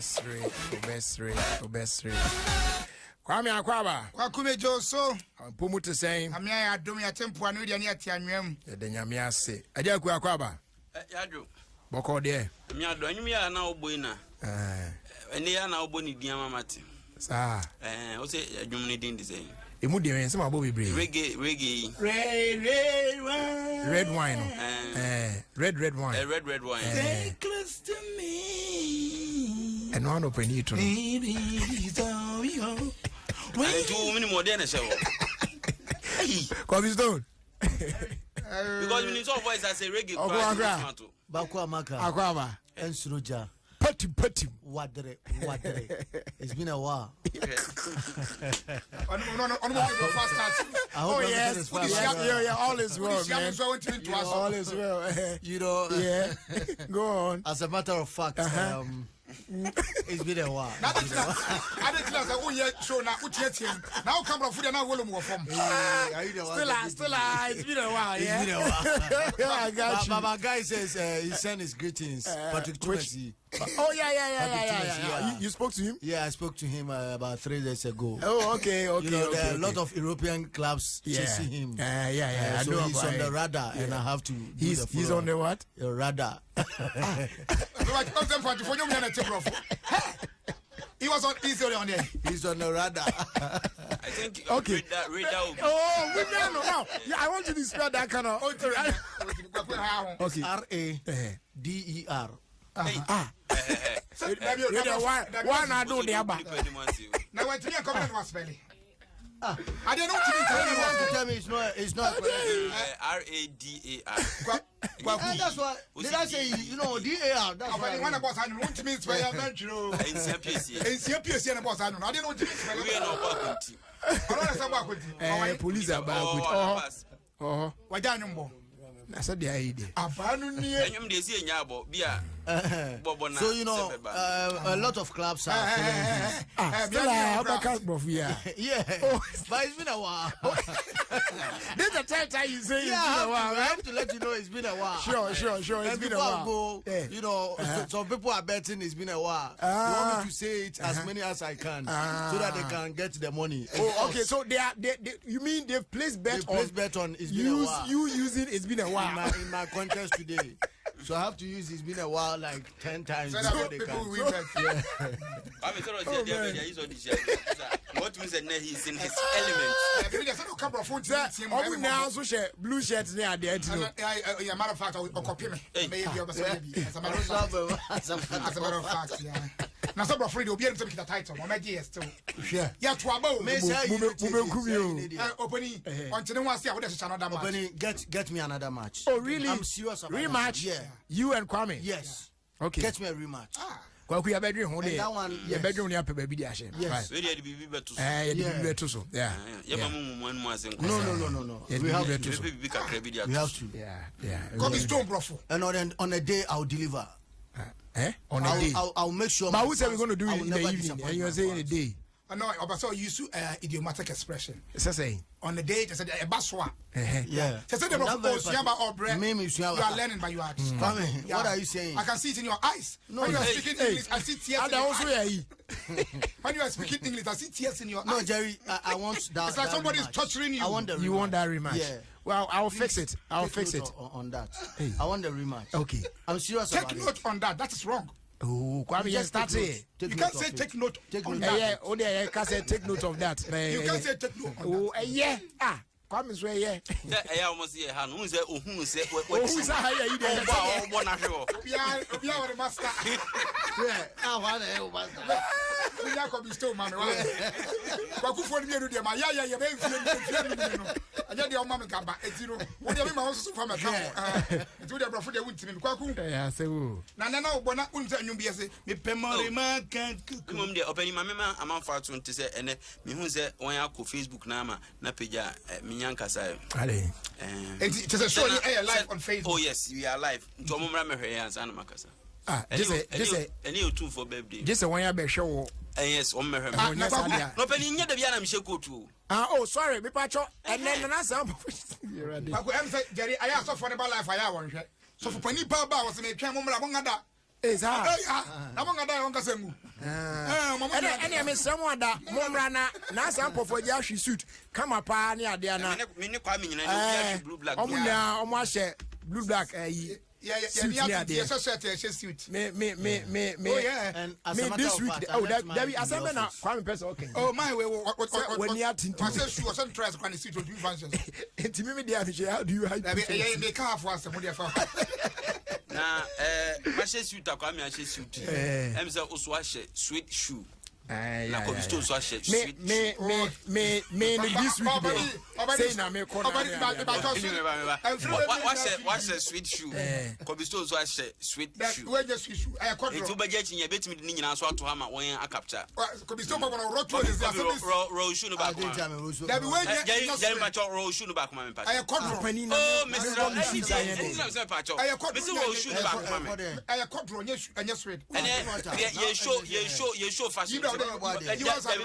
Wobɛsere, wobɛsere, wobɛsere. Kwame Akwaba. Kwaku me jo so. Mpo mu te sɛn? Nyame ayɛ adom yɛte mpoano deɛ ne yɛte anwea mu. Yɛda Nyame ase. Agya Aku Akwaba. Yadwo. Bɔkɔ deɛ. Nyame adom anwum yɛ a na wobɔ yi na. Ɛnɛ yɛ a na wobɔ ne din ama mate. Saa. Ɛɛ wosɛ adwom ne din de sɛn? Emu deɛ nsɛm abɔ bebree. Reggae reggae yi. Red red wine. Red wine no. Red red wine. Red red wine. Stay close to me. Ɛno ano pɛ to no. Nti wo mini mu ɔdeɛ na ɛhyɛ wɔ. Kofi Stone. Because mi ni sɔ voice ase reggae kura akra. Baako amaka. Akɔ aba. Ensuro gya. Patim patim. Wadere wadere. It's been a while. Oh yes, yeah, all is well, man. All is well. You know. Yeah. Go on. As a matter of fact, it's been a while. Na ade tina sɛ woyɛ show na wotiatia mu na woka borɔfo deɛ na wolo mu wɔ fam. Still, it's been a while. It's yeah. been a while. Yeah, I got you. But my guy says he sent his greetings. Patrick Twumasi. Oh yeah. Patrick Twumasi, yeah. You spoke to him? Yeah, I spoke to him about 3 days ago. Oh, okay. You know, there are a lot of European clubs chasing him. Yeah. I So know he's about on the it. radar, and I have to do He's the he's on the what? Radar. He was on. He's on there. He's on the radar. I think okay. Radar will be. Oh, we no now. Yeah, I want you to spell that kind of. Okay. R A D E R. Ah. Why not do the other? Now when you come and was spelling. Ah. I don't know what You want to tell me it's not. It's not. R A D A R. And that's why. Did I say you know D A R? That's why. When I was on, want me to spell Nsia piesie. Nsia piesie na boss anu. I didn't want to spell. Wie na ɔbɔ akonti. Ɔno na sɛ bɔ akonti. Police aba akonti. Oh. Wagya anwom bɔ. Na sɛ deɛ ayi deɛ. Abaa no nie. Ɛnwom deɛ esi enya abɔ bi a. Bɔbɔ na. So you know, a lot of clubs are following him. Ah, still I abaka borɔfo yi a. Yeah, but it's been a while. This is the third time you say Yeah, it's been a while, I right? have to let you know it's been a while. Sure. It's And been a before I while. go, Yeah. you know, some people are betting it's been a while. They want me to say it as many as I can so that they can get the money. Oh, okay. So they are. They, you mean they've placed bet They placed on bet on it's been a while. You using it's been a while. In my contest today. So I have to use it's been a while like 10 times So before that they people can. will bet. Kwame sọ̀rọ̀ tiẹ̀ díẹ̀ bẹ́ẹ̀ yìí sọ di ṣe. What means that he is in his element. Sɛ ɔmo nyinaa nso hyɛ blue shirt ne adeɛ ti no. Yeah, matter of fact, ɔkɔpi me. Maybe ɔbɛsɛ ɔyɛ bi. As a matter of fact. As a matter of fact, yeah. Na sɛ borɔfo de obi anim sɛ mekita title no ɔmɛgye yɛ still. Hwɛ. Yɛto aba o. Me say you Mo bɛ kum yi o. Opani, ɔnkyene ho ase a wode hyehyɛ another match. Opani, get me another match. Oh really? I'm serious about rematch. that. Yeah. You and Kwame. Yes. Okay. Get me a rematch. Kwaku yabɛdwe ho de. And that one, yes. Yabɛdwe ho ne apɛ baabi de ahyɛ. Yes. Wei deɛ de biribi bɛto so. Yɛde Yeah. biribi bɛto so. Yeah. Yɛ ma mu mu mu ase nkɔ. No. Yɛde We biribi have bɛto to. so. Yɛbɛpɛ biribi kakra bi de We ato have so. to. Yeah. Kobe Stone borɔfo. And on a day I'll deliver. On a day. I'll make sure. But who said we're going to do I it will in the never evening? disappoint And you're my saying in the fans. day. No, ɔbɛ sɛ ɔuse idiomatic expression. Sɛ sɛ. On the day, sɛ ɛba so a. Yeah. Sɛ sɛ de On that borɔfo very osua ba ɔbrɛ. Me sua You ba. are learning, but you are. Kwame, Yeah. what are you saying? I can see it in your eyes. No, When you are hey, speaking hey. English, I see tears in Ada your also eyes. yɛ yi. When you are speaking English, I see tears in your No, eyes. Jerry, I want that. It's like that somebody is rematch. torturing you. I want the rematch. You want that rematch? Yeah. Well, I'll fix it. I'll Take fix note it. on that. Hey. I want the rematch. Okay. I'm serious Take about note it. on that. That is wrong. Oh, Kwame, You you just start take it. note. Take You note can't of say it. take note Take on note. that. Yeah, oh, yeah, can say take note of that. You can't say take note on Oh, yeah. Ah, Kwame so yeah. Sɛ ɛyɛ a wɔn si yɛ ha no, ohun sɛ ohun sɛ Oh, who's that? Yeah, you there? Ɔbɔ a ɔbɔ n'ahwɛ wɔ. that. Obiara wɔ ne master. Yeah. Ah, what the hell, master? Obiara kɔ bi stone ma me wa. Kwakufoɔ no mmienu deɛ ma yɛ yɛ yɛ bɛ nfie nfie num no. Ɛnyɛ deɛ ɔma me gaba eti no. Wo deɛ mi ma wo soso fa mɛ ka ho. Nti wo deɛ borɔfo deɛ wuntumi mi kwaku. Yeah, say oh. Na nana wo bɔ na wunim sɛ nnwom bi yɛ se mepɛ mɔre ma kan kuku. Mmom deɛ ɔpɛni maame ma amanfo ato nte sɛ ɛnɛ mehu sɛ wɔn akɔ Facebook na ama na pagya menya nkasa ɛ. Ale. Enti kyɛ sɛ show yi ɛyɛ live on Facebook. Oh yes, we are live. Nti ɔmo mmra mɛhwɛ yɛn ansa na makasa. Ah, just say, just say, Ɛne yɛ otumfoɔ birthday. just say when you be show. Yes, ɔmo mɛhwɛ Ah, me. na Yes, kwaku. Adia. Na ɔpɛni nyɛ dabi a na mehyɛ coat o. Ah, oh, sorry, me pacho. And then nana sam. Kwaku ɛm sɛ Jerry ayɛ asɔfoɔ ne ba live ayɛ a wɔnhwɛ. Sɔfo panin paa ba a wɔsɛ metwɛn mo mmra mo nga da. Ee saa. Ee ah na mo nga da yɛ wɔn kasa ngu. Ɛɛ mo mo Ɛnɛ ɛnɛ mesrɛ mo ada mo mmra na na saa mpɔfoɔ gye ahwe suit kama paa ne adeɛ na. Me ne Kwame nyinaa ne obi ahwe blue black. Ɔmo nyinaa ɔmo ahyɛ blue black ɛyi. Yɛ yɛ Suit yɛ ne ni adeɛ. ati yɛ hyɛ shirt yɛ hyɛ suit. Me me me me me. Oh yeah. And as a Me matter this of week fact, I oh left mine dabi in the asɛm bɛ na office. Kwame pɛ sɛ ɔkɛn. Oh my we wo Sɛ w'ani atintim. Ɔsɛ su ɔsɛ ntura ɛsɛ kwan ne suit otumi fa nhyɛ so. Nti mi mi deɛ ahwehwɛ how do you hide Dabi pictures? ɛyɛ mi ka afɔ asɛm deɛ fa. Na ɛɛ mahyɛ suit a Kwame ahyɛ suit. Eh. Ɛm sɛ oso ahyɛ suede shoe. Eh, Na yeah, Kobe yeah, Stone yeah. so ahyɛ Me suede me shoe. me me me no this week deɛ sei na me kɔ na ne adeɛ. Wahyɛ wahyɛ suede shoe. Eh. Kobe Stone so ahyɛ suede shoe. Wɛnyɛ suit shoe ɛyɛ Nti kɔdorɔ. wobɛgye akyi nyɛ ebetumi de ne nyinaa so ato ha ma wɔn akapcha. Kobe Stone bɔ bɔ rɔtu ɔde Kobe asɛm rɔ rɔ shoe no I baako didn't ma. tell me Russo. Dabi wɛnyɛ Jerry nyɛ Jerry suit. Pacho rɔ shoe no baako ma me Pacho. Ɛyɛ kɔdorɔ. Panin na Oh, me Mr. me bɔ me Ɛni suit deɛ ayɛ ɛni dɛ. na sɛ Pacho. Ɛyɛ kɔdorɔ Mesi rɔ shoe no baako ma me. Ɛyɛ kɔdorɔ nyɛ su ɛnyɛ suit. Ɛnɛ yɛ yɛ show yɛ show yɛ show fashion. Yibra, wode- Ɛdi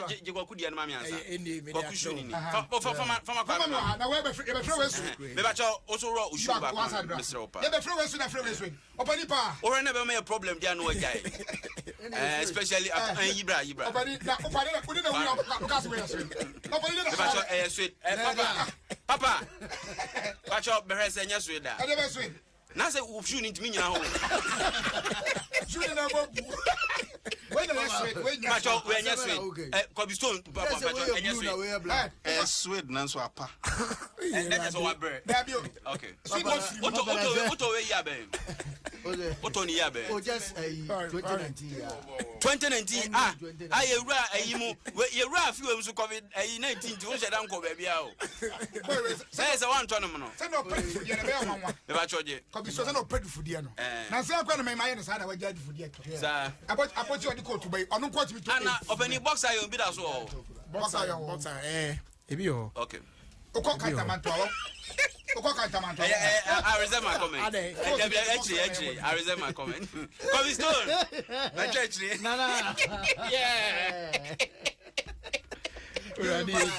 Yi gye kwaku deɛ no ma me ansa. Ɛyɛ ɛnie me de Kwaku shoe akyerɛ ni ni. wo. Fa fa fa ma Mama Kwame mi wɔ ma. ha na wɛbɛfrɛ yɛbɛfrɛ wɛ su. Mebakyɛ o so rɔ o shoe baako ma me mesrɛ wo pa. Yɛbɛfrɛ wɛ su na frɛ wɛ su. Ɔpani paa. Wɔrɛ ne bɛma yɛ problem deɛ ano agyae. Eh, especially eh yibra yibra. Ɔpani na ɔpani na wode na wura ɔka se wɛ su. Ɔpani na Mebakyɛ ɛyɛ sweet. Eh papa papa. Pacho bɛhwɛ sɛ ɛnyɛ sweet da. Ɛdeɛ bɛ suit. Na sɛ wo shoe ni ntumi nyina hɔ. Su ni na bɔ bu. Wɛ nyɛ suit wɛ nyɛ Pacho suit. wɛ ɛnyɛ sweet. Okay. Eh Kobe Stone papa Yes, Pacho we ɛnyɛ blue sweet. na we black. Ɛ ɛyɛ suede nanso apa Ɛnyɛ sɛ wabrɛ. dabi o. Okay. Suit bɔ firi mu. Oto oto oto wɛ yi abɛn. Okay. Oto ni yi abɛn. Oh, just 2019. Yeah. 2019 ah ah yɛwura ayi mu yɛwura afi wɔ mu so covid ayi 19 nti wonhyɛ da nkɔ baabi a o sɛ sɛ woantɔ no mu no Sɛ na ɔpɛ dufudeɛ no ɛbɛyɛ nwanwa. mebakyɛ gye Kɔbi so sɛ na ɔpɛ dufudeɛ no. Eh. Na nsɛm akɔ na mɛma ayɛ no saa na wagya dufudeɛ tɔ. saa Abɔkyi ɔde kootu bɛyi ɔno nkɔ tumi to. ana ɔpani boxer yɛ obi da so wɔ hɔ Boxer yɛ wɔ. Boxer ɛɛ ebi wɔ hɔ. okay Okɔ kantamanto awɔ. Okɔ kantamanto Eh, awɔ. eh, I reserve my comment. Ade. Eh, Actually, actually, I reserve my comment. Kobe Stone. Actually, Nana. yeah. Awurade Yesu.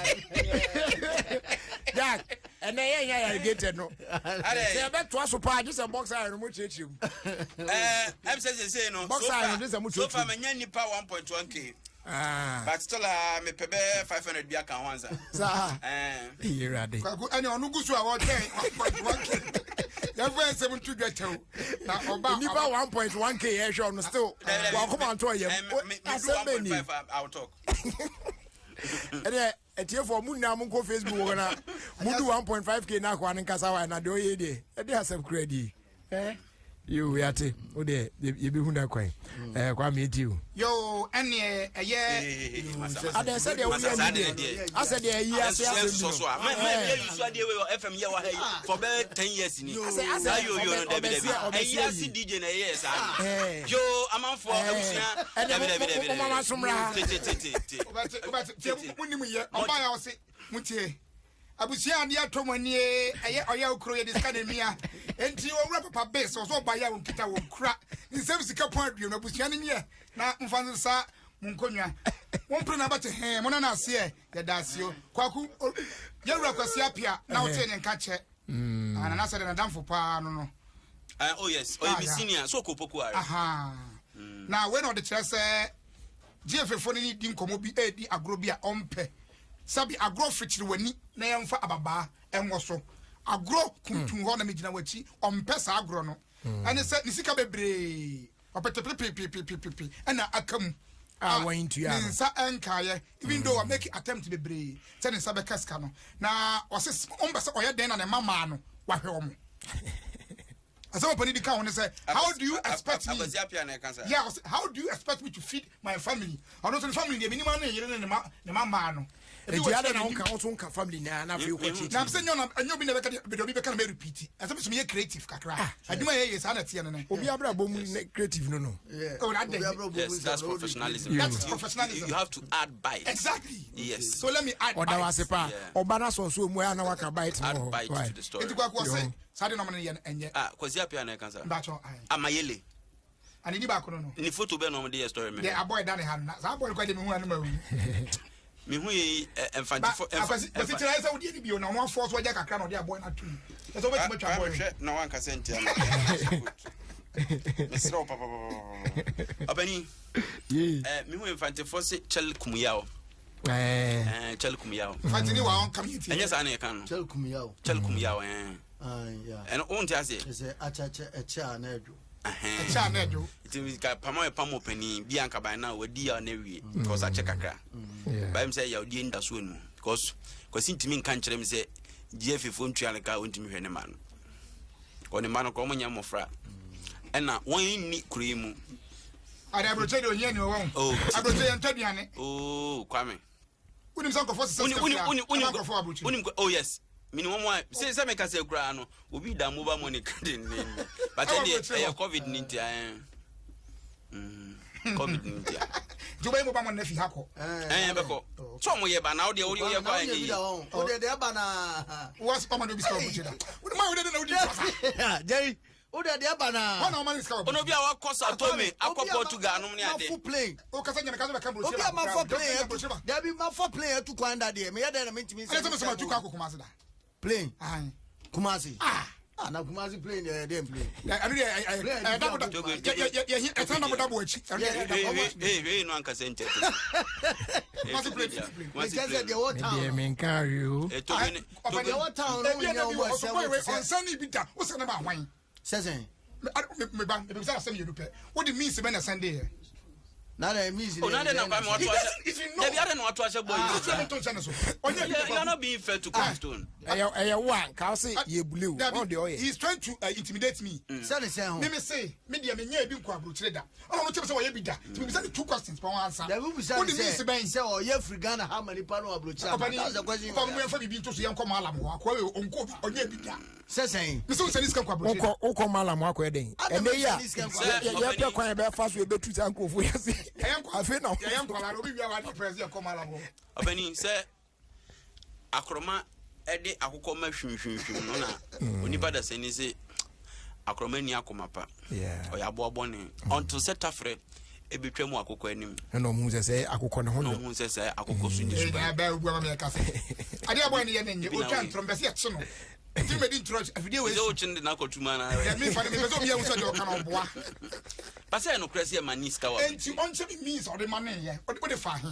Jack ɛnɛ yɛn nyɛ irrigated no. Ade. Sɛ yɛbɛtoa so paa gye sɛ boxer ayɛ no mo kyerɛkyerɛ mu. Eh, I'm saying, say no. Boxer So ayɛ no far, gye sɛ mo so far, kyerɛkyerɛ mu. menya nipa 1.1k, Ah, but still, me pay 500 bi aka ho ansa. saa. Eh. Ee, Awurade. Kwaku ɛni ɔno gu so a ɔtɛn 1.1k. Yɛfɛ nsɛm ntu dwa kyɛw. Na ɔba Nipa 1.1k yɛhwɛ ɔno still wakoma nto Eh, ɔyam. me, me, me do Asɛm bɛ ni. 1.5, I will talk. Ɛdeɛ ɛtiefoɔ mu nyinaa monkɔ Facebook wɔ na mudu 1.5k na akoa no nkasa wa na deɛ ɔyɛ deɛ ɛde asɛm kora die. Eh? Yo, yate. Wo deɛ yɛbɛhu no kwan. Eh, Kwame ɛtie o. Yo ɛneɛ ɛyɛ. Adɛ sɛ deɛ woyɛ Masa, ni saa deɛ. deɛ. Asɛ deɛ ɛyi ase asɛm so bi so no. a mɛ mɛ yɛ yusu adeɛ wei wɔ fm yɛ wɔ ha yi for bɛɛ 10 years ni Asɛ asɛ saa yo yo no ɔbɛ- dabi dabi ɔbɛsi- ɔbɛsi ɛyi ase ayi. dj na ɛyɛ saa Eh. yo amanfoɔ Eh. abusua Ɛnɛ dabi dabi mo- dabi mo- mo- mo asomra. te te te te te Wobɛte wobɛte tie mu nim yɛ ɔba yɛ ɔse mu tie. Abusua ade atɔ mu nie ɛyɛ ɔyɛ okuro yɛ de sika na emia. Enti owura papa base ɔsɔ ɔba yɛ a wɔnkita wɔn kura. Nsɛm sika pɔn aduonu abusua no nyɛ na mfa nsa mu nkonnwa. Wɔn mpere na abɛte hɛn mo nana aseɛ yɛda ase o. Kwaku yɛwura Kwasi Apia na ɔte ne nka kyɛ. Anana sɛ de nadamfo paa no no. Ah, oh yes ɔyɛ mi Ah, yeah. senior so ko poku are Aha. Na wei na ɔde kyerɛ sɛ GFA fo no ne di nkɔmmɔ bi ɛredi agorɔ bi a ɔmpɛ. Sabi agorɔ fikyiri w'ani na yɛmfa ababaa ɛnwɔ so. Agorɔ kuntun hɔ na megyina w'akyi ɔmpɛ saa agorɔ no. Ɛne sɛ ne sika bebree ɔpɛtɛpɛpɛpɛpɛpɛ ɛna aka mu. A wɔntua Ne no. nsa ɛnkaeɛ even though wamake attempt bebree sɛ ne nsa bɛka sika no. Na ɔse ɔmpɛ sɛ ɔyɛ dɛn na ne mma maa no wahwɛ ɔmo. Asɛm ɔpani di ka ho ne sɛ how do you expect me Akwasi Apia na ɛka saa yeah, ɔsɛ, how do you expect me to feed my family? Ɔno nso ne family deɛ minima ne yere ne ne ma ne ma maa no. Ebi Enti wɔ adɛ kyerɛ na n'anim. wonka wo so nka family na na afei wokɔ Na kyerɛkyerɛ. sɛ nyɛ ɔna ɛnyɛ obi na bɛka deɛ bɛde obi bɛka na mɛ repeat. Ɛsɛ mi sɛ meyɛ creative kakra. Adwuma yɛ yɛ saa na ɛteɛ no ne. Obi abrabɔ mu ne creative no no. Yeah. Oh, that day. yes that's professionalism That's You- professionalism. you have to add bite Exactly. Yes. So let me add. Ɔda bites. wase paa. Yeah. Ɔba na sɔn mu a na waka bite no add hɔ. bite Why? to the story Eti kwaku ɔsɛ Yo. saa de na ɔmo ne yɛ no ɛnyɛ. ah Kwasi Apia na ɛka saa Mbatsɔ ayi. amayele Ani di baako no no. ne photo bɛɛ na ɔmo de yɛ story mi Deɛ abɔ ɛda ne ha no na saa abɔ ɛkɔ de mi hu anum awu. mi hu yi Ba mfantifo akwasi kwasi kyerɛ ayɛ sɛ wodi ani bio na ɔmo afɔ so ɔgya kakra na ɔde abɔ ɛna tu. Ɛsɛ wobɛtumi atwa abɔ no. na wankasa ntia no. Mesrɛ wo papapapa. Ɔpani, eh, mehu mfantefoɔ se kyɛl kum yaw. Eh, eh kyɛl kum yaw. Mfantini wa ɔnka mi ti. Ɛnyɛ saa na yɛka no. Kyɛl kum yaw. Kyɛl kum yaw ɛɛ. Ɛno wonte aseɛ. Ɛsɛ akyɛ ɛkyɛ a na ɛdwo. Ɛkyɛ a na ɛdwo. Nti ka pam a yɛpam ɔpanin bi anka ban na wadi yaw na awie because akyɛ kakra. Báyìí mi sɛ yawdie nda so no because Kwasi ntumi nka nkyerɛ mi sɛ GFA foɔ ntua ne ka ɔntumi hwɛ ne ma no. Ɔne mma no korɔ ɔmo nyɛ mmɔfra ɛna wɔn nni kuro yi mu. Ade aburokye de ohia ni ɔwɔ ho. Aburokye yɛn ntɔ aduane. Oo Kwame. Wonim sɛ nkurɔfoɔ sesa sika fira ɛma nkurɔfoɔ aburokye. Wonim oh yes mini wɔn a sɛ sɛ meka sɛ koraa no obi da mobile money ka dendenden but ɛdeɛ ɛyɛ covid ne nti ɛɛ covid ne nti a. Nti wobɛyɛ mobile money na fi ha kɔ. Ɛɛ bɛkɔ sɛ ɔmo yɛ ba na wodeɛ wodeɛ woyɛ kɔ a ɛnyɛ yie. Wodeɛ deɛ ɛba na. Wɔsi ɔmo de obi sika wɔ aburokye da. Wode maa wode de na wodi nfa sa. Jerry wode deɛ ɛba na. Wɔn na ɔma ne sika wɔ Ɔno obi a wakɔ Sao Tome akɔ Portugal nom ne ade. Mafo plane. O kasa nyɛ meka sɛ bɛka aburokye Obi a mafɔ plane atu dabi mafɔ plane atu kwan da deɛ meyɛ dɛn na mentumi nsɛ. Ɛna sɛ mesɛ matu kwan akɔ Kumasi da. Plane. Kumasi. Ah. Ah, na Kumasi plane yɛ dɛn plane. Ɛno deɛ ɛyɛ dabo dabo yɛ ɛtena dabo dabo akyi. Ɛno deɛ ɛyɛ dabo. Ee wei no ankasa nkyɛ. Kumasi plane plane. Kumasi plane. Deɛ wɔ town. Deɛ menka awie o. Deɛ wɔ town no nyɛ wɔn ɛsɛ wɔ ti sɛ. Ɔnsɛn ni bi da o sɛ ne ma ahwan. Sɛsɛn. Me ba ebisa asɛm yɛ du pɛ o de means bɛ na sɛn de yɛ. Na de means de. Na de na kwame wato ahyɛ. Dabi ade na wato ahyɛ boy. Ah, sɛ to nhyɛ ne so. Ɔnyɛ you are not being fair to Kwame Stone. Ɛyɛ ɛyɛ wo a nka ɔse yɛ bule o. Ɔn de ɔyɛ. He is trying to intimidate me. Sɛ ne sɛn ho. Me me se me deɛ me nyɛ ebi nkɔ aburokyire da. Ɔna ɔno kyerɛ sɛ ɔyɛ bi da. Ti mi bisa ne two questions pa wɔn ansa. Dabi bisa ne sɛ sɛ ɔyɛ firi Ghana ha ma nipa no aburokyire ama. That's the question. Ɔpani ɔpani mo yɛn fa bibi nto so yɛn kɔ maalam hɔ akɔ wei ɔnkɔ bi ɔnyɛ bi da. Sɛ sɛn. Mese wo sɛne sika nkɔ aburokyire. Wokɔ wokɔ malam akɔyɛ dɛn? Ɛnɛ yi a yɛpɛ kwan yɛbɛfa so yɛbɛtu saa nkurɔfoɔ yi ase. Afei na yɛyɛ nkwadaa no obi wia wade prɛ sɛ yɛkɔ malam hɔ. Ɔbɛni sɛ akorɔma ɛde akokɔ ma hwimhwimhwim no na onipa dasani se akorɔma ni akoma pa. Ɔyɛ aboa bɔne. Ɔnto sɛ tafrɛ ebetwa mu akokɔ anim. Ɛna ɔmo sɛ sɛ akokɔ ne ho nyɔ. Ɔmo sɛ sɛ akokɔ so ni suban. Ɛɛ bɛɛ obu ama mi ɛka sɛ adeɛ abɔ ɛni yɛ ne nye otwa ntorɔ mbɛsi ɛkye no. Nti mɛdi ntorɔ afidie wei. Sɛ wokye no de no akɔto mu anaa? Dɛ memfa no mepɛ sɛ obi ahu sɛ deɛ ɔka no ɔboa. Ba sɛ ɛnokorɛ sɛ ɛma ne sika wɔ. Enti ɔnkyɛ me means ɔde ma ne yɛ wode fa he?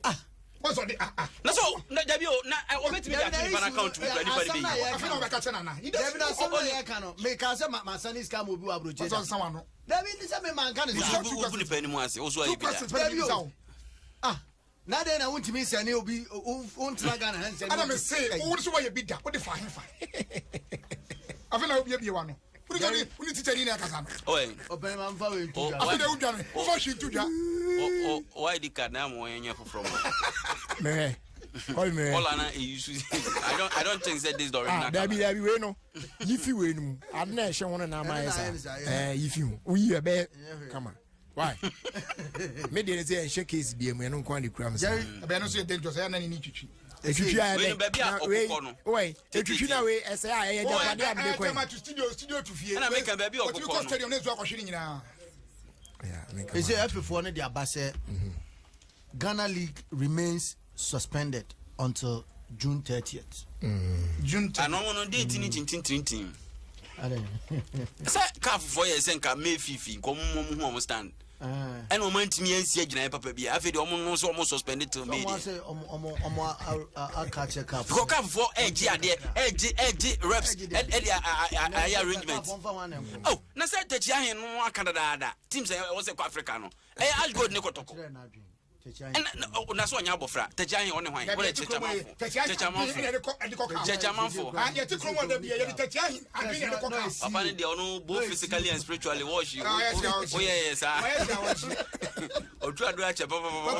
Ah. Wɔn sɛ ɔde ah ah. Na so na dabi o na ɔbɛtumi de ato nipa no account mu kura nipa no bɛyi. Afei na ɔbɛka kyɛ nana. Dabi na asɛm na yɛka no meka sɛ masane sika ma obi wɔ aburokyi da. Ɔsɛ ɔnsa wano. Dabi nti sɛ me manka ne saa. Wobu nipa anim ase wo so ayɛ bi da. Dabi o. Ah. Na dɛn na wontumi nsɛne obi wontena Ghana ha nsɛne Ana me se wo so wɔyɛ bi da wode fa he fa afei na wobiebie wa no wone sɛ wone tikya ni na ɛkasa no ɔpɛn ma mfa wei nto dwa afei na wodwa no wofa hwe nto dwa o ID card na mo yɛnyɛ foforɔ ma mehwɛ kɔbi mehwɛ kɔla na eyi so I don't think say this the original ah dabi dabi wei no yifi wei no mu ade na ɛhyɛ ho no na ama ayɛ saa ɛɛ yifi ho woyi ɛbɛyɛ kama why me deɛ ne sɛ ɛnhyɛ case bia mu ɛno nko ade kura me saa ɛbɛyɛ no so yɛ dangerous ɛyɛ na ne ne twitwi ɛtwitwi ayɛ dɛ wei wei ɛtwitwi na wei ɛsɛ a ɛyɛ japade a mede kɔɛ to studio studio to fie ɛna meka baabi a ɔkokɔ no stadium ne nso akɔhwe ne nyinaa ɛsɛ afifoɔ no de aba sɛ Ghana League remains suspended until June 30th. June 30th. Ano no date ni tintintintin. Sɛ kafofoɔ yɛ sɛ nka May fifi nka ɔmo mo hu ɔmo stand. Ɛna ɔmo antumi ansi agyinaeɛ papa bi afei deɛ ɔmo no nso ɔmo suspend till May deɛ. Ɔmo ɔmo aka kyerɛ kaf. Because kafofoɔ ɛgye adeɛ ɛgye ɛgye reps ɛde ayɛ arrangement. Oh na sɛ tɛkyi ahen no aka dadaada teams ɛwɔ sɛ kɔ Africa no. Ɛyɛ ash gold ne kɔtɔkɔ. Ɛna na so ɔnyɛ abɔfra. Tɛkyi ahen ɔne hwan? Wɔde kyɛkyɛ amanfo. Kyɛkyɛ amanfo. Kyɛkyɛ amanfo. Yɛte kurom ɔda bi yɛde tɛkyi ahen adwene yɛde kɔ kaa. Papa ne deɛ ɔno both physically and spiritually wɔɔhye. Woyɛ yɛ saa. Otu ado akyɛ papapapa.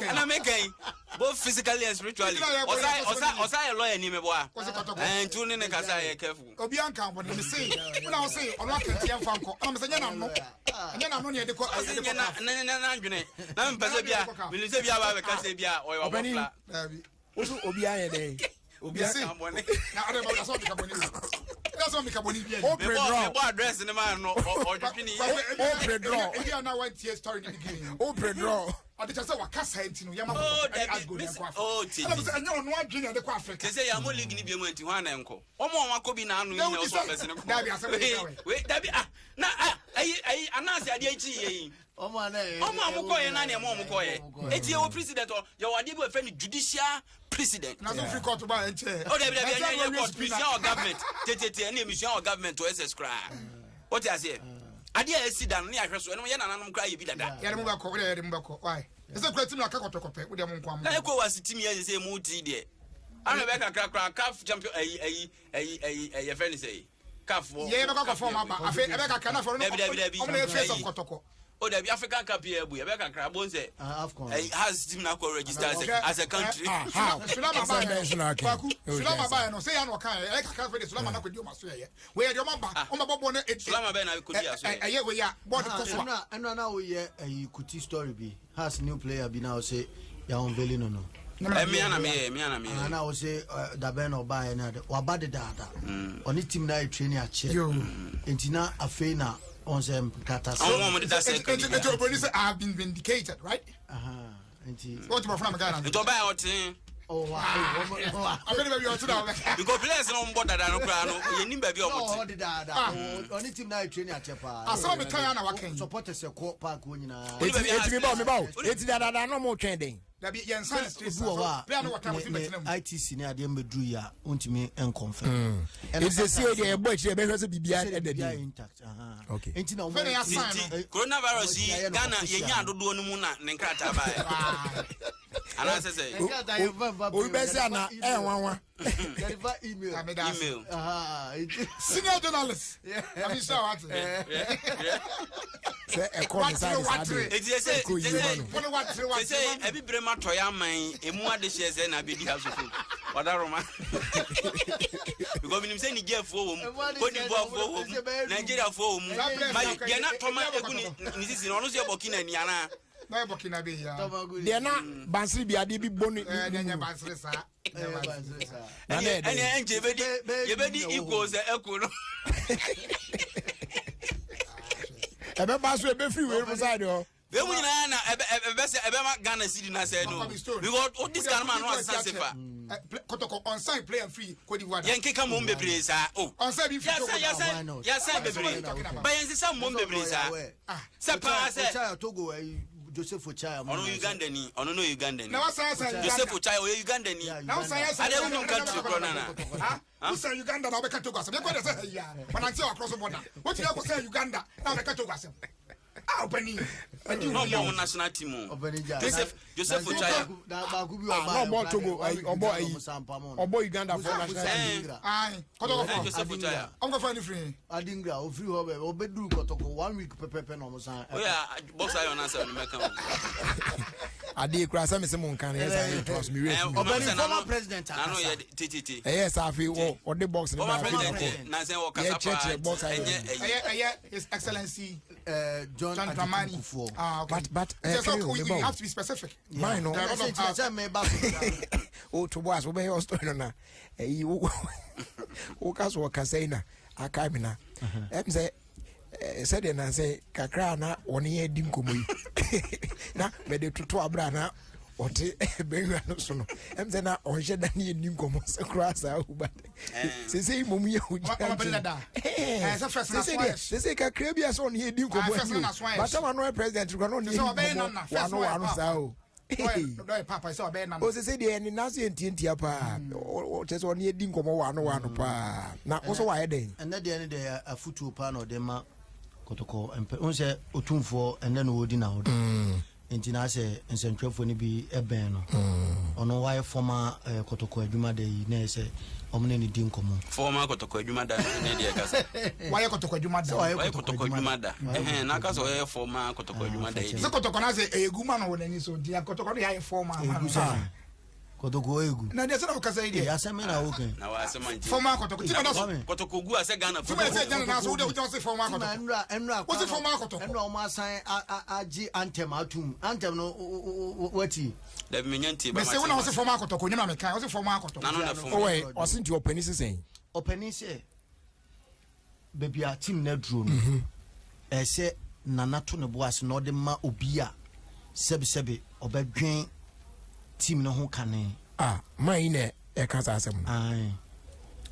Ɛna meka yi both physically and spiritually. Ɔsa ɔsa ɔsa yɛ lawyer ni meboa. Ɛntu ne ne kasa yɛ careful. Obi anka abɔne me se wona wo se ɔno akanteɛ mfa nkɔ ɛna me sɛ nyɛ n'ano ɛnyɛ n'ano ne ɛde kɔ ɔse nyɛ na ne ne n'adwene na mepɛ sɛ bia menim sɛ bia ba bɛka sɛ bia ɔyɛabɔfra wo so obi ayɛ dɛn obi aka bɔne na ɔde ba sɛ ɔde ka bɔne. That's what make a boni bi. O pre draw. Mebɔ address ne ma no ɔdwedwe ne yie. O pre draw. Ebi a na wantie story ne beginning. O pre draw. Ɔde kyɛ sɛ wakasa nti no yɛma Oh, kɔtɔkɔ ɛne dabi, Asgold miss- ɛnkɔ Africa. oh, tie, Ɛna tie. sɛ ɛnyɛ ɔno adwene na ɛde kɔ Africa. Te sɛ yɛn mo league ni bi mu nti hwan na nkɔ. Wɔn a wɔn akɔ bi na ano yi Na na wodi ɔsɔ sɛ- ɔbɛsi ne kɔ. Dabi, asɛm yɛ Wei dɛ. wei dabi ah na ah ayi ayi anaasɛ adeɛ akyi yɛ yi. Ɔmo a na ɛyɛ- Wɔn a wɔn kɔ yɛ na nea wɔn kɔ yɛ. Eti yɛ wɔ president hɔ yɛ wɔ adeɛ bi wɔ fɛ no judicial president. Na so free court ba ɛnkyɛ. O dabi dabi Ɛnkyɛ ɛnyɛ na ɛnyɛ ɔwie court spin na- misua wɔ government tetete ɛne misua wɔ government wɔ ss koraa. O te aseɛ adeɛ a esi da no ne ahwɛ so ɛno yɛ nananom koraa yɛ bi dada. Yɛde mo bɛkɔ, wode yɛde mo bɛkɔ. Why? Ɛsɛ kura tim na aka kɔtɔkɔ pɛ, wode mo nko Na amo. ekɔ wɔ ase team yɛ sɛ mu ti deɛ. Ana bɛ kakra koraa caf champion ɛyi ɛyi ɛyi ɛyi ɛyɛ fɛ ne sɛ yi caf wɔ. Yɛ bɛkɔ akɔfɔ ɔmo aba. Afei ɛbɛ kakra na afɔ Dabi, dabi, dabi. ɔmo na yɛ face of Ɛyi. kɔtɔkɔ. O dabi African Cup yɛ bu yɛ bɛ kakra bon sɛ. Ah, AFCON. Ɛyi has team na kɔ register as a as a country. Ah, how? Sulama Asɛm ba bɛn so na yɛ aka? no. Kwaku, Oh, Sulama yes. ba yɛ no. Sɛ yɛ na ɔka yɛ, ɛyɛ kakra afei de Sulama na kɔ di ɔmo aso yɛ yɛ. Wei yɛ de ɔmo aba, ɔmo abɔ bɔɔl no. Sulama bɛn na kɔ di aso yɛ. Ɛyɛ wei a bɔɔl no kɔ so a. Ɛnura ɛnura na woyɛ ɛyi kuti story bi has new player bi na ɔsɛ yà unveiling no no. Ɛmia na meyɛ ɛmia na meyɛ. Ana ɔsɛ dabɛn na ɔbaa yɛ na de waba dedaada. Ɔne team na yɛ training akyɛ. Yo. Nti na afei na ɔn sɛ nkata Àwọn ọmọ deda sɛ Nti nti obroni sɛ I have been vindicated, right? Nti Wɔn ti bɔ fún mi Ghana. Nti ɔbaa yɛ ɔte. ɔwɔ ɔwɔ Afei de baabi a ɔte na ɔbɛka. Because players na ɔmo bɔ dada no koraa no yɛ nim baabi a ɔmo ɔwɔ te. dedaada ɔne team na yɛ training akyɛ paa. Asɛm a meka yɛ na waka yi. Supporters ɛkɔ park hɔ nyinaa. Wode Eti baabi a eti mi ba o mi ba o. Wode- Eti dadada na ɔmo twɛn den. Dabi yɛn nsa ne straight obi wɔ hɔ Player no wɔ time a ɔsi ne bɛtena ne mu. ITC ne adeɛ mbɛduru yi a ɔntumi nkɔnfɛn. Eti sɛ sie deɛ yɛbɔ akyire yɛbɛhwɛ sɛ biribiara ɛda biribiara din. intact. aha. Okay. Nti na ɔmo Fɛn na yɛasan Nti no. coronavirus yi Ɔmo Ghana official. yɛnya adodoɔ no mu na ne nkrataa baeɛ. Anaasɛ sɛ Nkrataa yɛ fa mfa Obi bɛ sɛ ana email. ɛyɛ nwanwa. Yɛde fa email. Ame da ase. email. Aha, nti- Senior journalist. Ami sɛ wate. Sɛ ɛkɔ ne saa de saa de. Eti sɛ Ɛkɔ yie ma no. Wɔne wate wate. sɛ ɛbi bere ma tɔ yɛ aman emu adehyɛ sɛ na abɛdi ha so so wadaroma because minim sɛ Nigerfoɔ wɔ mu Emu adehyɛ Cote d'Ivoirefoɔ wɔ sɛ mu ɛbɛyɛ dum. Nigeriafoɔ wɔ mu Saa players Mali na ɔka- deɛ na tɔma ebi abɔ egu ne kɔtɔkɔ. ne sisi no ɔno nso yɛ Burkina ni anaa Na yɛ Burkina Faso ya. Tɔmagu- Deɛ na bansiri bi adeɛ bi bɔ ne. Ɛɛ ne nyɛ bansere saa. Ɛyɛ bansere saa. Na na ɛne ɛdɛn. ɛne ɛnkyɛ yɛbɛdi Bɛ- bɛyɛ yɛbɛdi dum na ɛwɔ equal sɛ ɛko no Ɛbɛba so ɛbɛfiri wei mu side hɔ. wei mu nyinaa na ɛbɛ ɛbɛ sɛ ɛbɛma Ghana cedi na sɛ no Papa bi stone. because o di sika no ma no asesa sefa Kɔtɔkɔ ɔnsan player free Cote d'Ivoire. yɛn keka mom bebree saa o Ɔnsan bi free yɛsɛn Togo. Why yɛsɛn not? yɛsɛn Why bebree not? ba yɛn sisa mom bebree saa Ah. sɛ paa sɛ Ochaya Togo ɛyi Joseph Ochaya. ɔno Uganda ni ɔno no Uganda ni Na wasan asan Uganda. Joseph Ochaya ɔyɛ Uganda ni Yeah, Na wasan asan. Ade wonim country korɔ nana. Ha? Wosan Uganda na wobɛka Togo asɛm. Yɛkɔ de sɛ ɛyia. Ɔnante wɔ across border. Wotumi akɔ sɛ Uganda na wobɛka Togo asɛm. Ah, ɔpani. Ɔdi na wo ɔbɔ yaw. ɔmo national team o Ɔbɛni gya. Joseph Joseph Ochaya Baako bi Ah, ɔbaa na ɔbɔ Togo ayi ɔbɔ ayi ɔbɔ Uganda for national team. Adingra. Ayi, kɔtɔkɔ Eh, fɔ. Joseph Ochaya Ɔmo kɔfa ne firi. Adingra ofiri hɔ bɛ ɔbɛduru kɔtɔkɔ one week pɛpɛpɛ na ɔmo san. oyɛ boxer ayɔ n'asɛm no mɛka o Adeɛ kura sɛ mese mo nka no ɛyɛ saa yɛ toa so mi Eh, wɛ fi. ɔmo Ɔbɛni sɛ former n'ano- president n'ano akasa. yɛ ttt Ɛyɛ saa afei wɔ ɔde box ne former ba afei na president ɔkɔ. nansɛn wɔ kasa paa Yɛkyerɛkyerɛ box ayɛ. ɛnyɛ ɛyi Ɛyɛ ɛyɛ His Excellency John John Agyekum Dramani. Kufuor. Ah, okay. But Sɛ Kenny, sɛ me we ba o. have to be specific. Mine no. There are a lot Ɛsɛ of nti sɛ meba so. O to bo aso wobɛyɛ ɔstory no na ɛyi wo woka so ɔkasa yi na akae me na ɛm sɛ eh, sɛdeɛ nansɛ kakra a na ɔne yɛ di nkɔmmɔ yi na mede toto aberɛ a na ɔte bɛnwa no so no ɛm sɛ na ɔnhyɛ da ne yɛdi nkɔmmɔ sɛ koraa saa o but sesei mmom yɛ Ɔma bɛn dada. Eh, sɛ first na sesei so deɛ ayɛ. sesei kakra bi a sɛ ɔne yɛdi Ah, nkɔmmɔ first ani na o so ayɛ. batam ano yɛ president kora na ɔne Sɛ yɛdi ɔbɛyɛ nana, nkɔmmɔ first wano na ɔyɛ wano papa. saa o Dɔyɛ dɔyɛ papa sɛ ɔbɛyɛ nana. o sese deɛ ne nan so yɛ ntiantia paa kyerɛ sɛ ɔne yɛdi nkɔmmɔ wano wano paa na wo so wayɛ dɛn Ɛnɛ deɛ ne deɛ afutuo paa na ɔde ma kɔtɔkɔ mpɛ n sɛ otumfoɔ ɛnɛ na ɔdi na ɔdo nti na asɛ nsɛntwerɛfoɔ no bi ɛbɛn no ɔno wayɛ fɔma kɔtɔkɔ adwuma da yi na ɛyɛ sɛ ɔmo ne ne di nkɔmmɔ. former kɔtɔkɔ adwuma da ne deɛ kasa Wayɛ kɔtɔkɔ adwuma da. Sɛ wayɛ ɔyɛ kɔtɔkɔ adwuma da ɛhɛn n'aka sɛ ɔyɛ former kɔtɔkɔ adwuma da yi Sɛ kɔtɔkɔ na sɛ ɛyɛ gu ma no wɔ n'ani so nti kɔtɔkɔ no yɛ ayɛ fɔm ama Egu no. sɛ kɔtɔkɔ egu. Na deɛ sɛ na wokasa yi Ee deɛ asɛm na awo kan. na wa asɛm ankyɛ fɔm akɔtɔkɔ ti na da so. Kwame. kɔtɔkɔ gu a sɛ Ghana Tí mo yɛ sɛ gyana na so wode wogyina sɛ fɔm Tima akɔtɔkɔ. ɛnura ɛnura Wosi fɔm akɔtɔkɔ. ɛnura ɔmo asan agye anthem atum anthem no wati. dabi menya ntie ba Mese wo na wose fɔm akɔtɔkɔ nyɛ na meka wose fɔm akɔtɔkɔ. nano na fom ɔwɔ ɔse nti ɔpani sesɛn Ɔpanin sɛ Baabi a team no aduro no, ɛyɛ sɛ Nana to ne bo ase na ɔde ma obi a sɛbesɛbe ɔbɛdwen team no ho kane. Ah, man yi na ɛka saa asɛm no. Ae.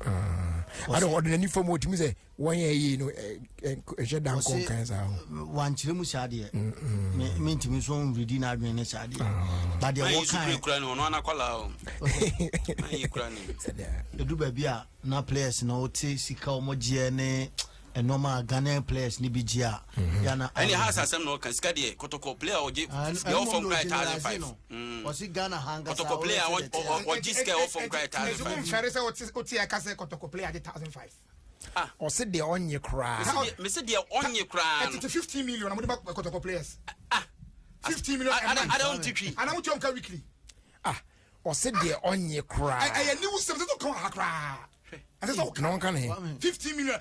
Ah. Ade ɔde n'ani fam ɔtumi sɛ wɔn yɛ yie no ɛhyɛ da nkɔ nkan saa ho. Wankyerɛ mu saa deɛ. Mentumi nso nredi n'adwene ne saa deɛ. Ah. Ba deɛ wɔka. Kura ni ɔno anakɔla o. Mayi kura ni. Edu baabi a na players no wote sika wɔn gyeɛ ne nneɛma a Ghanaian players no bi gye a mhm. yana ɛne ha asasɛm na ɔka sika deɛ kɔtɔkɔ player ɔgye deɛ ɔfam kura yɛ 1005 ɔsi Ghana ha nkasa kɔtɔkɔ player ɔgye sika ɔfam kura yɛ 1005 mfɛre sɛ wote ɛka sɛ kɔtɔkɔ player gye 1005 ah. Ɔsi deɛ ɔnye koraa. Mesi deɛ ɔnye koraa no. Ɛtete 15 million na mo de ba kɔtɔkɔ players. Ah. 15 million a month. Ada ɔnti twi. Ana mo tuam ka weekly. Ah. Ɔse deɛ ɔnye koraa. Ɛyɛ new sɛm sɛ sɛ ɔka wɔ ha koraa. Ɛsɛ sɛ ɔka. Na ɔnka ne he. 15 million.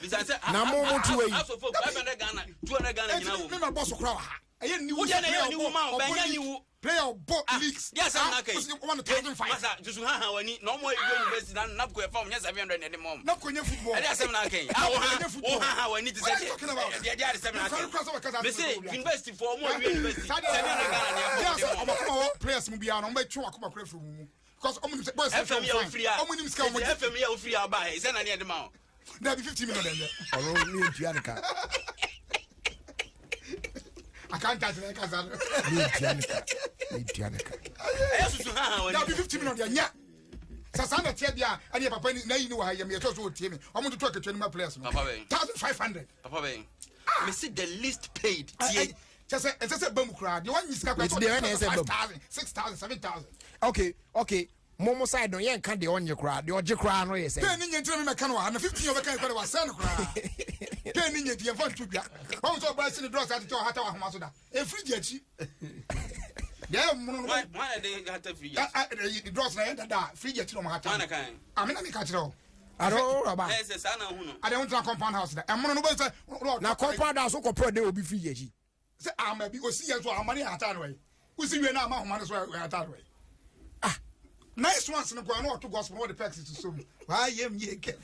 Na mo mo tu wei. Ɛti mi ma bɔ so koraa wɔ ha. Ɛyɛ new sɛ player ɔbɔ ɔbɔ league. Player ɔbɔ ah, leagues. Deɛ asɛm na aka yi. Ɔsi 1,500. Masa susu ha ha wani na ɔmo edu university na nabko ɛfa ɔmo nyɛ 700 na ɛde mɔm. Nabko nye football. Ɛde asɛm na aka yi. Ah wo ha ha wani ti sɛ deɛ deɛ deɛ asɛm na aka yi. Mese university fo ɔmo awie university 700 Ghana na ɛfɔ ɔmo de mɔm. Ɔmo akoma wɔ players mu biara na ɔmo bɛ twe akoma kura firi mu mu. Because ɔmo nim sɛ boys FM yɛ ofiri a ɔmo nim sika ɔmo gye. FM yɛ ofiri a ɔba yɛ sɛ na ne yɛ de ma o. Dabi 15 million dɛ. Ɔno ne ntua ne ka. Accountant na ɛka sa no. Ne ntua ne ka. Ne ntua ne ka. Ɛyɛ susu ha ha wani. Dabi 15 million deɛ nyɛ. Sɛ saa na ɛteɛ deɛ a ɛne papa ni na yi ni wɔ ha yɛ meyɛ sɛ ɔsɛ ɔtie me. Ɔmo toto akatua no ma players no. Papa bɛn. 1500. Papa bɛn. Mesi the least paid tie. Kyɛ sɛ ɛsɛ sɛ ba mu koraa deɛ wɔnyi sika koraa sɛ ɔde 5000 6000 7000. Okay okay mo mo side no yɛn ka deɛ ɔnye koraa deɛ ɔgye koraa no yɛ sɛ. Pay ni nye ntina mi mɛka no wɔ ha na 15 ɔbɛka yɛ kɔ de wasɛn no koraa. Pay ni nye nti yɛn fa nto dwa. Wɔn sɛ ɔbaa si ne drɔs atete ɔhata wɔ ahoma so da. Efiri gye akyi. Deɛ ɛyɛ mono no. Wɔn na de hata firi gye akyi. Drɔs na yɛ dada firi gye akyi na ɔmo hata. Wɔn na kan. Amina mi ka kyerɛ o. Ado rɔba. Ɛyɛ sɛ saa na ho no. Ade ho tena compound house da. Ɛmono no bɛ sɛ. Na compound house kɔ pɛ ɔde obi firi gye akyi. Sɛ ama bi osi yɛn so ahoma ne ahata no yi. Wosi wie na ama ahoma no so ahata no yi. Ah. Nice ones no koraa na ɔto gospel na ɔde pegs to mu. Wayɛ m yie kɛ.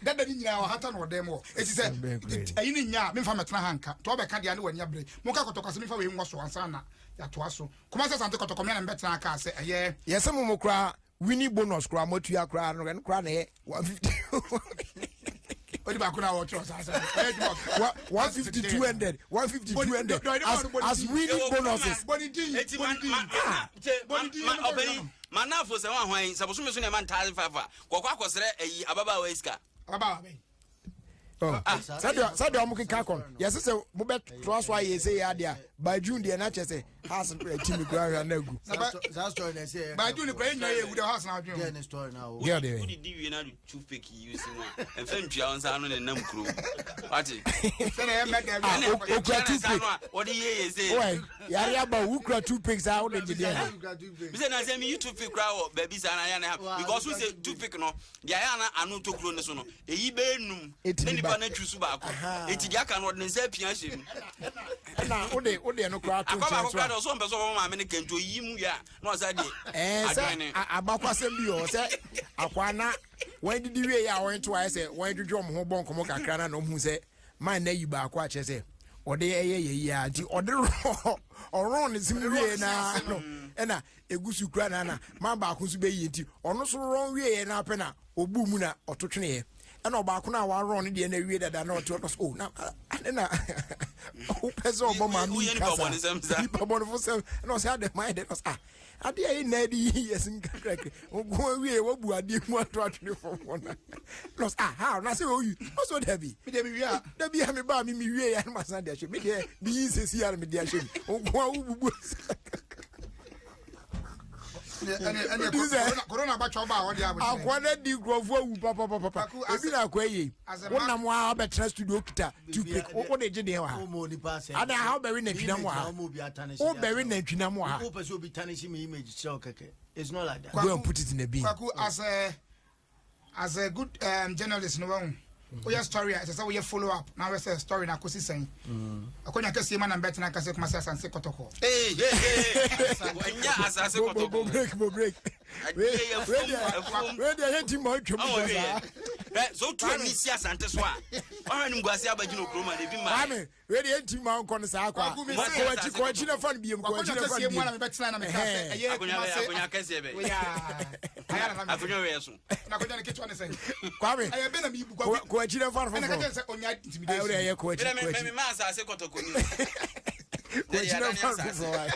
Dada ne nyinaa ɔhata na ɔdan mu hɔ. Eti sɛ ɛyi ne nya a memfa mɛtena ha nka. Nti ɔbɛka deɛ ne w'ani abere. Monka kɔtɔkɔ sɛ memfa wei nwɔ so ansa na yɛatoa so. Kumasi Asante kɔtɔkɔ me na mebɛtena ha kaa sɛ ɛyɛ. Yɛsɛ mo mo koraa winning bonus koraa moatua koraa no ɛno koraa na ɛyɛ 150. Odi baako na wɔtwerɛ saa sɛ ɛyɛ adwuma. 150 200 150 200 as winning bonuses. Bɔne din bɔne din bɔne din. Ɔbɛyi manafo sɛ wɔn ahwan sɛ bosome so na ɛma ntaase fafa kɔkɔ akɔsrɛ ayi ababaawa yi sika. Ababaawa bɛyi. Sɛdeɛ sɛdeɛ ɔmo keka kɔ no yɛsɛ sɛ mobɛtoa so ayɛ sɛ yɛ adeɛ a by June deɛ na kyerɛ sɛ house timi kura hwɛ na agu. Saa story na ɛsɛ. By June kura yɛ nyinaa yɛ ewu dɛ house na adwene. Deɛ ne story na o. Deɛ ɔde. Wodi di wie na de toothpick yi si mu a ɛnfɛ ntua wɔn nsa ano ne nam kuro wate. Sɛdeɛ ɛyɛ mɛdɛ. Ah okura toothpick. Wɔde yie yɛ se. Wɛ yare aba o wukura toothpick saa wode gye deɛ. Bisɛ na sɛ mi yi toothpick kura wɔ baabi saa na yɛ na ha because wo sɛ toothpick no deɛ ayɛ ana ano tokuro ne so no eyi bɛyɛ num na nipa no atwi so baako eti deɛ aka no ɔde ne nsa apia ahyɛ mu. Ɛna wode wode ɛno koraa to akɔ nkyɛn baako so a koraa deɛ ɔsɔ mpɛ sɛ ɔbɛma maame no kɛnti oyi mu wie a na ɔsa de ɛɛ sɛ adwene abakwasɛm bi wɔ hɔ sɛ akwaa na wɔn didi wie yɛ a wɔn to ayɛ sɛ wɔn dwodwo wɔn ho bɔ nkɔmɔ kakra na na wɔn hu sɛ man na yi baako akyerɛ sɛ ɔde ɛyɛ yɛ yie a nti ɔde rɔ ɔrɔn ne sim wie naa no ɛna egu so kura na na man baako nso bɛyie nti ɔno nso rɔn wie yɛ na apɛ na obu mu na ɔto tweneɛ ɛna ɔbaako no a warɔn ne deɛ na awie dada na ɔte ɔno so o na ade na wopɛ sɛ ɔbɔ maame yi kasa nipa bɔnefo sɛm ɛna ɔsɛ adɛ mayɛ dɛ ɔsɛ ah adeɛ a yɛ nyinaa de yi yɛ sim kakrakra nko awie wabu adeɛ mu ato atwene fam hɔ na na ɔsɛ ah how na sɛ oyi ɔsɛ dabi dabi a meba a me mewie yɛ no masan de ahyɛ me deɛ meyi nsɛsi a na mede ahyɛ mu nko a wobubu akoa no adi nkurɔfoɔ awu papapapa ebi na akoa yie wonam a wabɛtena studio kita toothpick wode gye deɛ wɔ ha ada ha wobɛwe nantwinam wɔ ha wobɛwe nantwinam wɔ ha go and put it in a bin. Kwaku as a as a good um, journalist no wahu woyɛ story a ɛsɛ sɛ woyɛ follow up na wohwɛ sɛ story no akɔsi sɛn akɔnya kɛseɛ ma na mbɛtena ka sɛ kuma sɛ asante kɔtɔkɔ ɛnyɛ asase kɔtɔkɔ bo break bo break wei deɛ yɛnti ma atwam saa. Ɛ sɛ wotu ani si Asante so a, ɔhwɛ anim guase abɛgyina okurom a na ebi mmaa. Kwame, wei deɛ ɛntumi ma nkɔ no saa kwa. Kwaku, me se- Kɔ w'akyi, kɔ w'akyi na fa no biem, kɔ w'akyi na fa no Akonnwa kɛseɛ mu a na biem. mebɛtena na meka sɛ ɛyɛ Akonnwa bɛyɛ Kumase. akonnwa kɛseɛ bɛyɛ. Oya. Akonnwa wei ɛso. Na akonnwa no ketewa ne sɛn? Kwame, Ɛyɛ bɛ na mebu kɔ kwaku. kɔ w'akyi na fa no Ɛna ka kyerɛ foforɔ. sɛ ɔnya Ɛ, wode intimidation. ɛyɛ kɔ w'akyi, Mede kɔ me w'akyi. me ma asase kɔtɔkɔ ni. Kɔ w'akyi na fa no foforɔ. wae.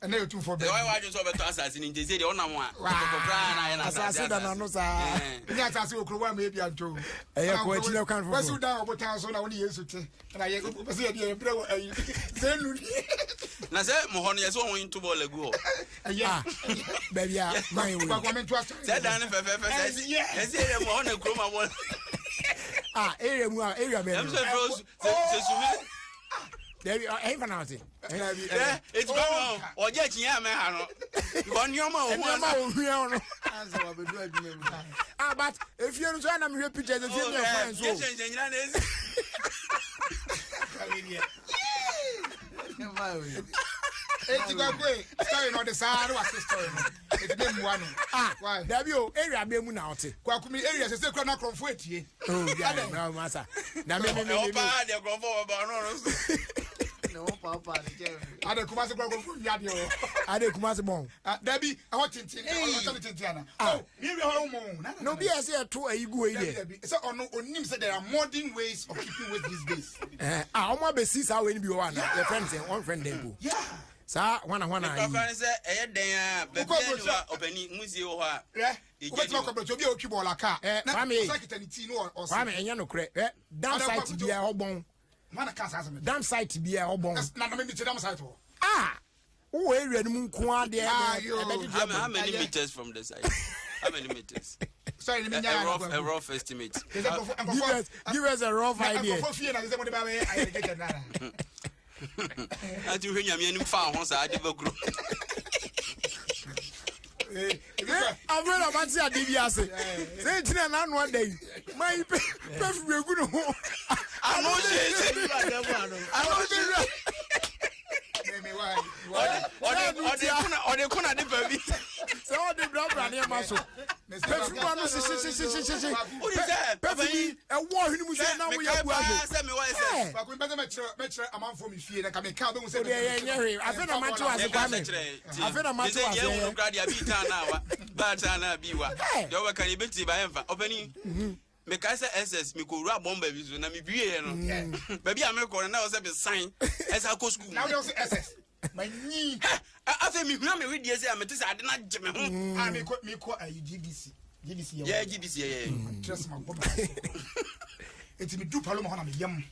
Ɛnɛ yɛ otumfoɔ Sɛ bɛn. wɔyɛ w'adwene sɛ ɔbɛtɔ asase no nti sɛ deɛ wonam a kɔtɔkɔ koraa na ayɛ no asase Asase da n'ano saa. Ɛɛ. Ɛnyɛ asase wɔ kurom a meyɛ bi anto. Ɛyɛ kɔ akyi na kwan foforɔ. Wasi dan wɔ botan so na wo ne Yesu te. Ɛna yɛ wopɛ sɛ yɛde yɛn brɛ wɔ ayi. Sɛ nu ni. Na sɛ mo hɔ no yɛ sɛ wɔn nto bɔɔl agu hɔ. Ɛyɛ. Ah, baabi a man wei. Kwaku ame nto asɔre. Sɛ dan no fɛfɛɛfɛ sɛ ɛsi Ɛyɛ. ɛsi yɛ mo hɔ na kurom a bɔɔl. Ah, area mu a, area bɛn Ɛm no. sɛ fɛ sɛ sɛ sumi. Dabi, ɛhe fa na ɔte? Dabi, Ɛ ɛyɛ. eti ba ma ɔgye akyinnye a mɛha no. Because nneɛma a ohun Nneɛma a ohia no. Ansa wabɛdu adwuma mu. Ah, but efie no nso ɛna mehwɛ pictures efie no yɛ fine so. Yɛ hyɛnhyɛn nyina na esi. Eti kwaku e story no ɔde saa na wase story no. Eti bɛ mua no. Ah, Why? dabi o, area bɛn mu na ɔte? Kwaku mi area sɛ sɛ kura na akorɔmfo etie. Oh, yeah, yeah, masa. Na me me me Ɛwɔ me. paa deɛ nkurɔfoɔ wɔ ba ɔno ɔno so. Ne ho paapaa ne kyɛn mi. Ade Kumasi kura akorɔmfo wia deɛ wɔ. Ade Kumasi bɔn. Ah, Dabi ɛhɔ tenten ɔtɔ ne tenten ana. Oh, mi area hɔ mo. Na Na obi a ɛsɛ ɛto ayi gu yi Dabi deɛ. dabi sɛ ɔno onim sɛ there are modern ways of keeping waste these days. Eh, ah, ɔmo abɛsi saa wei ni bi wɔ hɔ ana? Yɛ friend sɛ, wɔn friend dɛn po. Yeah. Saa hwana hwana Nkurɔfoɔ yi. no sɛ ɛyɛ dɛn a baabi Wokɔ a ni aburokyire hɔ a ɔpanin musie wɔ hɔ a. Hwɛ, Egya wobɛtumi ni akɔ hɔ. aburokyi obi a otwi bɔɔl aka. Eh, Na Kwame. ɔsan kita ne tii no ɔse. Kwame ɛnyɛ nokorɛ. Eh, dam Ɔdɛ site Kwaku bi a ɛhɔ bɔn. Hwan na ka saa asɛm no? Dam site bi a ɛhɔ bɔn. Na na me ti dam site hɔ. Ah, wowɔ area no mu nko adeɛ. Ah, yo. Ɛbɛdidi How abɔ. many meters from the site? How many meters? Sorry, me A, nya a rough, a rough estimate. Give us, give us a rough idea. Nkɔfo fie na sɛ mo de ba bɛyɛ ayɛrɛgɛgɛ nara. Ati hwɛ nyame anim fa ho saa de bɛkuro. Afei na ɔba te ade bi ase. Sɛ ntina n'ano ada yi, ma yi pɛ perfume egu ne ho. Ano hyehyɛ. Ano hyehyɛ. Ɔde ɔde kuna ɔde kuna de pa bi. Sɛ ɔde brabra nneɛma so. Perfume ano hyehyɛhyehyɛhyehyɛ. Wodi sɛ Perfume yi ɛwɔ ɔhene mu sɛ na woyɛ mekae bu paa ase. sɛ mewɔ sɛ. Baako mpɛ sɛ mɛkyerɛ mɛkyerɛ amanfoɔ mi fie na nka meka bɛhu sɛ. Wode ɛyɛ nyɛ hwee. Afei na mate wase Yɛka sɛ Kwame. kyerɛ. Afei na mate Sɛ wase. yɛn hunu koraa deɛ abi taa na wa. Baa taa na abi wa. Hey. Deɛ ɔbɛka no yɛbɛtie ba yɛmfa. Ɔpanin. Mekae sɛ SS mekɔwura bɔmba bi so na mebieɛ no. Baabi a mekɔ no na ɛwɔ sɛ mesan ɛsɛ akɔ sukuu mu. Na wode sɛ SS. Ma nyi. Hɛ! Afei mehua me wedeɛ sɛ a mete sɛ ade no agye me ho. Ah mekɔ mekɔ ayi GDC. GDC yɛ. Yɛ GDC yɛ. Kyerɛ sɛ ma bɔ ma. Eti me du Paloma hɔ na me yam.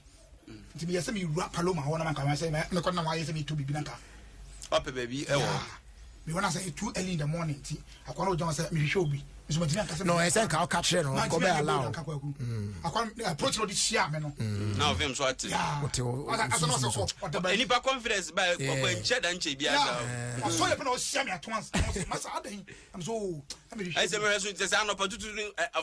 Nti meyɛ sɛ mewura Paloma hɔ na manka sɛ mekɔ na wayɛ sɛ metɔ biribi na nka. Wapɛ baabi ɛwɔ. Me wɔn asɛ too early in the morning nti akwa na ogyina hɔ sɛ mehwehwɛ obi nso matumi anka sɛ No, ɛsɛ nka ɔka kyerɛ no, nkɔ bɛ allow. akwa approach na ɔde hyia me no. Na ɔfim so ate. Wote wo- Ɔsɛ na ɔsɛ ɔda baabi. Nipa confidence ba ɔkɔ nkyɛ da nkyɛ bi asa. Ɔsɔ yɛ pɛ na ɔhyia me ato ansa masa adan I'm so Ɛsɛ mehwɛ so nti sɛ anɔpa tutu no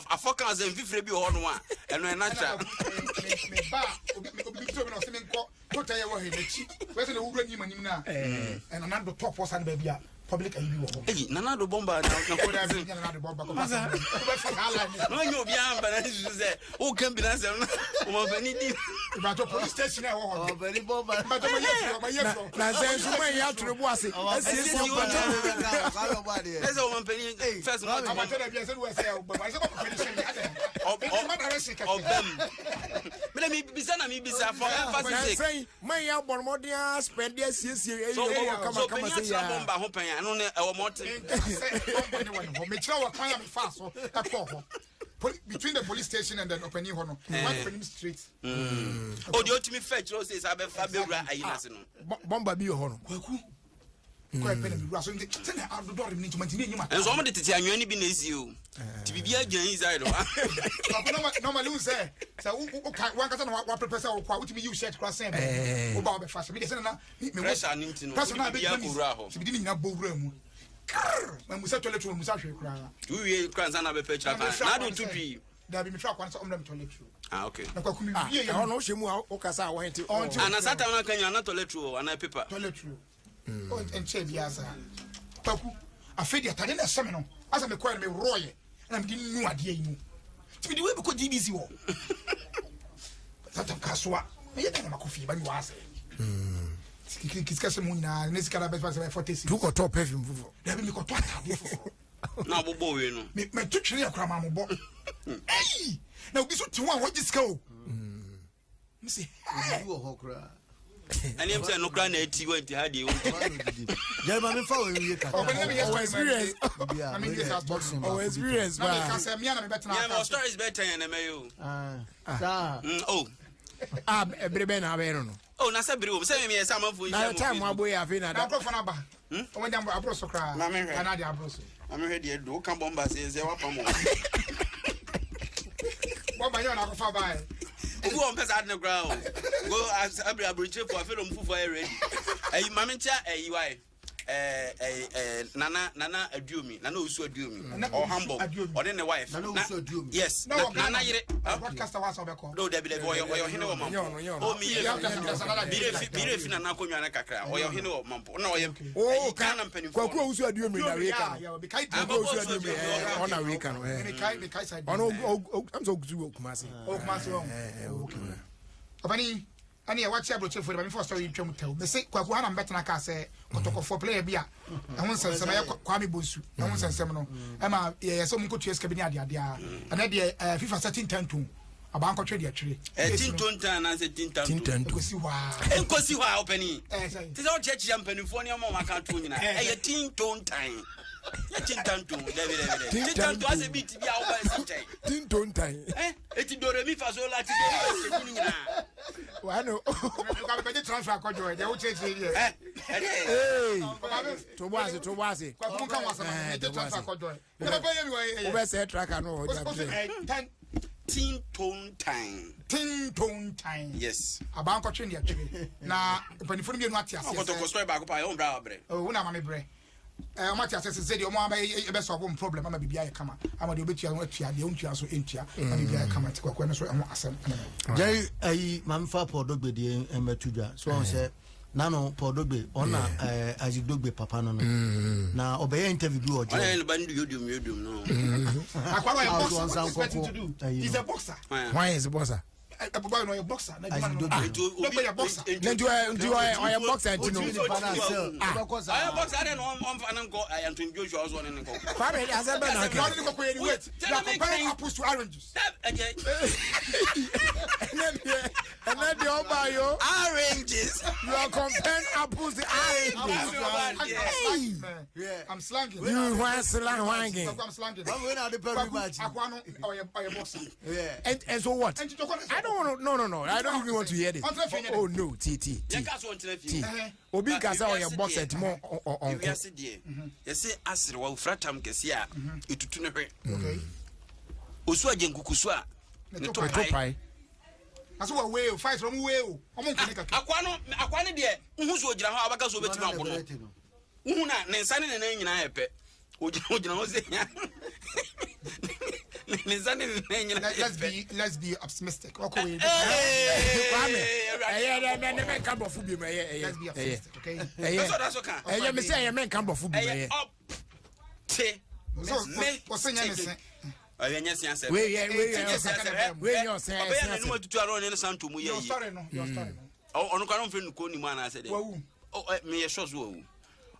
afɔ ka sɛ mfifire bi wɔ hɔ nom a ɛno ɛna kyerɛ. Me ba obi obi bi na ɔsɛ me nkɔ tota yɛ wɔ hɛ n'akyi wɛsɛ na owura ni ma nim na ɛna nando top wɔ sa no baabi a public ayi bi wɔ hɔ. Eyi Nana do bɔmba na na Kó dà bí nana do bɔmba kó pasa kó bɛ fa saa line. Na ɔnyɛ obiara mba na susu sɛ woka bi n'asɛm na ɔmampanin di. Ìbàdàn police station ɛ wɔ hɔ. Ɔbɛni bɔmba. Ìbàdàn ma yɛ fɛ ma yɛ fɛ. Na sɛ nso ma yi atoro bu ase. Asiesie Asiesie mpɔtam. Ɛsɛ ɔmampanin first no ɔte Àbàtɛ dɛ bi ɛsɛ ni wɔ ɛsɛ ɛ bɔ ɛsɛ bɔ pɛpɛ ni sɛ mi adɛ. Ɛdi ma direction kɛkɛ. ɔbɛm. Mede mebisa na mebisa for emphasis sake. Sɛn ma yi abɔ no mɔden a spɛnde asiesie eyi So ɛwɔ kama so kama panyin sɛ atena yaa. bɔmba ho pɛn a ɛno ne ɛwɔ mɔte. Sɛ bɔmba ne wɔ ne hɔ mekyerɛ wɔ kwan a mefa so ɛkɔɔ hɔ. Between the police station and then ɔpanin hɔ no one panin straight. O deɛ otumi fɛ kyerɛ o sɛ sɛ abɛfa bɛwura ayi n'ase no. Bɔmba bi wɔ hɔ no. Kwaku kɔ ɛpɛ na mewura so nti sɛnea adodɔre me no nti mantumi anyim ata. Nso wɔn de tete anwea no bi na esi o. Ti biribi agyina inside hɔ. Kwaku normally wo sɛ sɛ wo ka wankasa na waprepare sɛ wokɔ a wotumi yi wo shirt koraa sɛn baabi woba wobɛfa hyɛ medeɛ sɛne na Pressure no nti no, pressure no a wode biribi bɛgyina me akɔwura hɔ. sɛ mede ne nyinaa bɔ wura mu. Krrr! Mamusa toilet roll, mamusa hwee koraa. Wowie kora nsa na bɛpɛ kyerɛ Na kwan. mehwɛ Na ade akwan otu sɛ- pii. Dabi mehwɛ akwan sɛ ɔmmrɛ me toilet roll. Ah okay. Na kwaku Ah, mewie ɛhɔ yɛ no wohyɛ mu a wokasa a wɔn ti. Ɔnte. Ah na saa time no aka nya na toilet roll anaa paper. toilet roll. Oh, nkyɛn biara saa. Kwaku, afei deɛ atade na ɛhyɛ me no, asɛ mekɔɛ no meworɔɔyɛ, ɛna mede nu adeɛ yi mu. Nti mede wei bɛkɔ GBC hɔ. Satan kasoa. Meyɛ dɛn na makɔ fie ba mi wɔ asɛ. Sika sɛ mu nyinaa ne sika na bɛfa sɛ 40 cedis. Tu kɔtɔ perfume foforɔ. Dabi mekɔtɔ ataadeɛ foforɔ. Na abobɔ wei no. Me mɛto twere akora ma mobɔ. Ei! Na obi so te ho a wɔgye sika o. Mese hɛ. Obi wɔ hɔ koraa. Ɛne m sɛ no koraa na ati wɔ nti ha deɛ wɔnti. Jẹ́rìí mi fa wọ̀ ewie kakra. Ɔwɔ experience. Ɔwɔ experience paa. Yɛn wɔ stories bɛɛ tɛn yɛn nɛmɛ yi o. Saa. Oh. Ah, ebere bɛn na abɛyɛ no no. Oh, na sɛ bere wɔ mu sɛ mi yɛ sɛ amanfo yi. Na time abo yɛ afei na da. Na nkurɔfoɔ no aba. Wɔn gya aboro so koraa. Na mehwɛ. Ana de aboro so. Na mehwɛ deɛ do woka bɔmba sɛ sɛ wapam o. Bɔmba nyɛ ɔna akɔfa baa yɛ. Obi wɔ mpɛ saa ade no koraa o. Go abiri aburokyire fo afei na ɔmo fufu ayɛ ready. Ɛyi maame nkyɛn ɛyi wa yɛ. Ɛɛ Nana Nana Aduomi Nana Owusu Aduomi ɔwɔ Hamburg ɔne ne wife Nana Owusu Aduomi yes Nana yere broadcaster wa sɛ ɔbɛkɔ no dabi dabi ɔyɛ ɔyɛ ɔhene wɔ Mampo o mi yere mi yere fi Nana akonnwa ne kakra ɔyɛ ɔhene wɔ Mampo na ɔyɛ o ka Ghana mpanimfoɔ Kwaku Owusu Aduomi na wei ka no Kwaku Owusu Aduomi ɛɛ ɔna wei ka no ɛɛ ɔno o o ɛm sɛ ogusu wɔ Kumasi o Kumasi wɔ ɔbɛni Ɛneɛ wakye abrokyerefoɔ de ma mefa ɔsɔre ntwam tɛw mese Kwaku ha na mebɛtena kaa sɛ kɔtɔkɔfoɔ player bi a ɛho nsɛnsɛm ɛyɛ Kwame Bonsu ɛho nsɛnsɛm no ɛma yɛyɛ sɛ ɔmo nkɔtua sika bi ne adeade a ɛnɛ deɛ ɛɛ FIFA sɛ tintanton abaa nkɔtwe deɛ twere Tintontan anaasɛ tintanton ɛkɔsi hɔ a ɛnkɔsi hɔ a ɔpani ɛɛ te sɛ wokyerɛkyerɛ mpanimfoɔ ne ɔma ɔma aka toɔ nyinaa ɛyɛ tintontan yɛ tintanton dabi dabi dabi tintanton asɛ bi ti bi a woba ɛsi nkyɛn tintontan Eti do re mi fa so la ti do re mi fa so nyinaa. Wa no. Kwa bɛ gye transfer akɔdwo ɛ deɛ wokyerɛkyerɛ deɛ. Ɛ ɛdeɛ. Ee to bɔ ase to bɔ ase. Kwa kum ka ho asɛm ɛ gye transfer akɔdwo ɛ. Ne bɛ bɛyɛ mi wɔ ɛ. Wobɛ sɛ tracker no wɔ gya tan. Tin ton tan. Tin ton tan. Yes. Abankɔtwe ne ɛtwere na mpanyinfoɔ no mmienu ate aseɛ sɛ. Ɔkɔtɔkɔ sɔrɔ baako pa yɛ wɔn bra wa brɛ. Ɔwɔ na ama mi brɛ. Eh, ɔmo ate ase sɛ deɛ ɔmo aba ɛbɛ solve ɔmo problem ama biribi ayɛ kama ama deɛ obetua no atua deɛ ontua nso ntua na biribi ayɛ kama nti kwaku ɛno nso ɛho asɛm ɛna no. Jerry ayi maame fa Paul Dogbe deɛ mmɛto dwa so ɔn sɛ nano Paul Dogbe ɔna ɛɛ Isaac Dogbe papa no no na ɔbɛyɛ interview bi wɔ Ɔna yɛ Joy ne ba ne du yodum yodum no. Akwa no ɔyɛ Ah, boxer ɔnsan what is expecting to do nkɔkɔ, he's a boxer. Why is boxer? Ɛbɛbɔ no ɔyɛ boxer na adwuma no Ah. Nti obi Dogbe yɛ boxer. Na nti ɔyɛ nti ɔyɛ ɔyɛ boxer nti no. Otumi ne ba no asɛ ɔbɛkɔ saa Ɔyɛ boxer adɛ na ɔmfa ne nkɔ Anthony Joshua ɔsɔ ne ne nkɔ. Kwame asɛm bɛ na Ɔne aka. ne kɔkɔ yɛ ni weight you are comparing apples to oranges. Ɛdeɛ Ɛnɛ deɛ ɛnɛ deɛ ɔba yo. oranges. You are comparing apples to oranges. I'm Yeah. I'm slanging. You wan slang wanging. Kwaku, I'm slanging. Kwame, when are the Kwaku, match? Akwa no ɔyɛ ɔyɛ boxer. Yeah. And so what? Nti tɔkɔ I don't want to. No, no, no. I don't even want to hear this. Oh no, T T T Yɛn ka so ɔntena fie. T. Obi nkasa ɔyɛ boxer nti mo ɔnko. Ewiase deɛ yɛsɛ aserewa ofura tam kɛseɛ a etutu ne hwɛ. Okay. Osu agye nkukusu a ne to To pae. pae. Aso wɔ wei o fight ɔmo wei o ɔmo nkɔ ne kaka. Akwa no akwa no deɛ nhu so ogyina hɔ a wabɛka so obetumi abo no. Wohu na ne nsa ne ne nan nyinaa yɛ pɛ. Ogyina ogyina hɔ sɛ nya. Ne nsa ne ne nan nyinaa yɛ Let's pɛ. be let's be optimistic. Ɔkɔ wei. Kwame ɛyɛ dɛ mɛ ne mɛ nka bɔfu bi mu ɛyɛ ɛyɛ Let's be ɛyɛ optimistic. Okay. ɛyɛ Ɛsɛ ɔda so ka. ɛyɛ mi sɛ ɛyɛ mɛ nka bɔfu bi mu Ɛyɛ ɛyɛ. up te So me ɔsɛ nyɛ ne se. Ɔyɛ nyɛ se asɛm. Wei yɛ wei yɛ Nyɛ se ɔsɛ asɛm. wei yɛ ɔsɛ Ɔbɛyɛ ɛsɛ n'anum asɛm. atutu ano ɔne ne santo mu yɛ Your yie. story no. Your story no. Ɔno kora no mfɛ nuko ni mu anaasɛ deɛ. Wawu. Oh, meyɛ sure so wawu.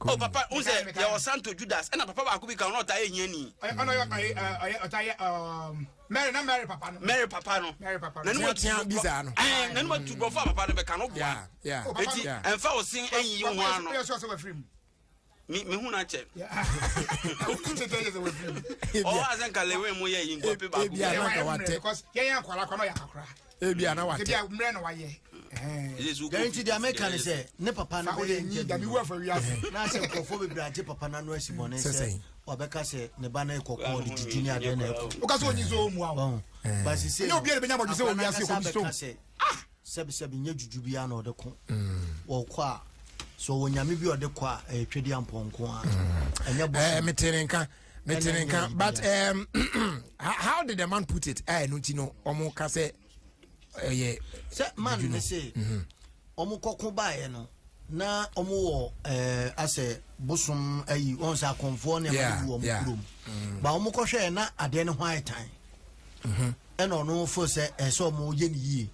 Oh, papa, n sɛ yɛwɔ Santo Judas ɛna papa baako bi ka ɔno ɔtaa yɛ hiani. Ɔyɛ ɔno ɔyɛ ɔyɛ ɔyɛ ɔta yɛ um Mary na Mary papa no. Mary papa no. Mary papa no. N'anum atutu Tea bi saa no. Ɛɛ n'anum atutu borɔfo a papa no bɛka no boa. Yeah yeah. Oh, papa Eti Yeah. ɛnfa wo sin ɛnyi wo ho ano. Ɔyɛ sure sɛ wafiri mu. Mi mi hu na kyɛ. Tete yɛ sɛ wafiri mu. Ɔwɔ asɛ nka lewe mu yɛ yi nkɔpe baako. Ebia na nka Wayɛ wate. because yɛn yɛn akwara akwa na ɔyɛ akora. Ebi ana Ebi wate. a mmerɛ na wayɛ. Ɛhɛn. Jerry nti deɛ meka ne sɛ ne papa no Fa bɛyɛ oyɛ nyi dami interview wu afa wiase. na sɛ nkurɔfoɔ bebree agye papa no ano asi bɔne Sɛ sɛ sɛn? ɔbɛka sɛ ne ba no ɛkɔkɔ ɔde gyigyi ne adeɛ na ɛkɔ Woka sɛ onyi so omu awo. Ɔho. Ba sesei Ɛnyɛ obiara na bɛnya abɔdwesɛ wɔ akwadaa no wiase, ankasa kɔbi so. bɛka sɛ sɛbisɛbi nyɛ juju biara na ɔde ko wɔkɔ a sɛ ɔwɔ nyame bi a ɔde kɔ a ɛyɛ twɛdi ampɔnko a ɛnyɛ Eh, bɔsɔ mete ne nka mete ne Ɛna nka ɛnyɛ but how did the man put it? Ɛno nti no ɔmo ka sɛ ɛyɛ sɛ man ne se ɔmo kɔko baeɛ no na ɔmo wɔ ɛɛ asɛ bosom ayi wɔn sɛ akɔnfoɔ ne ɛma gu ɔmo kurom ba ɔmo kɔhwɛɛ na adeɛ no ho ayɛ tan. Ɛna ɔno fo sɛ ɛsɛ ɔmo yɛ ne yie.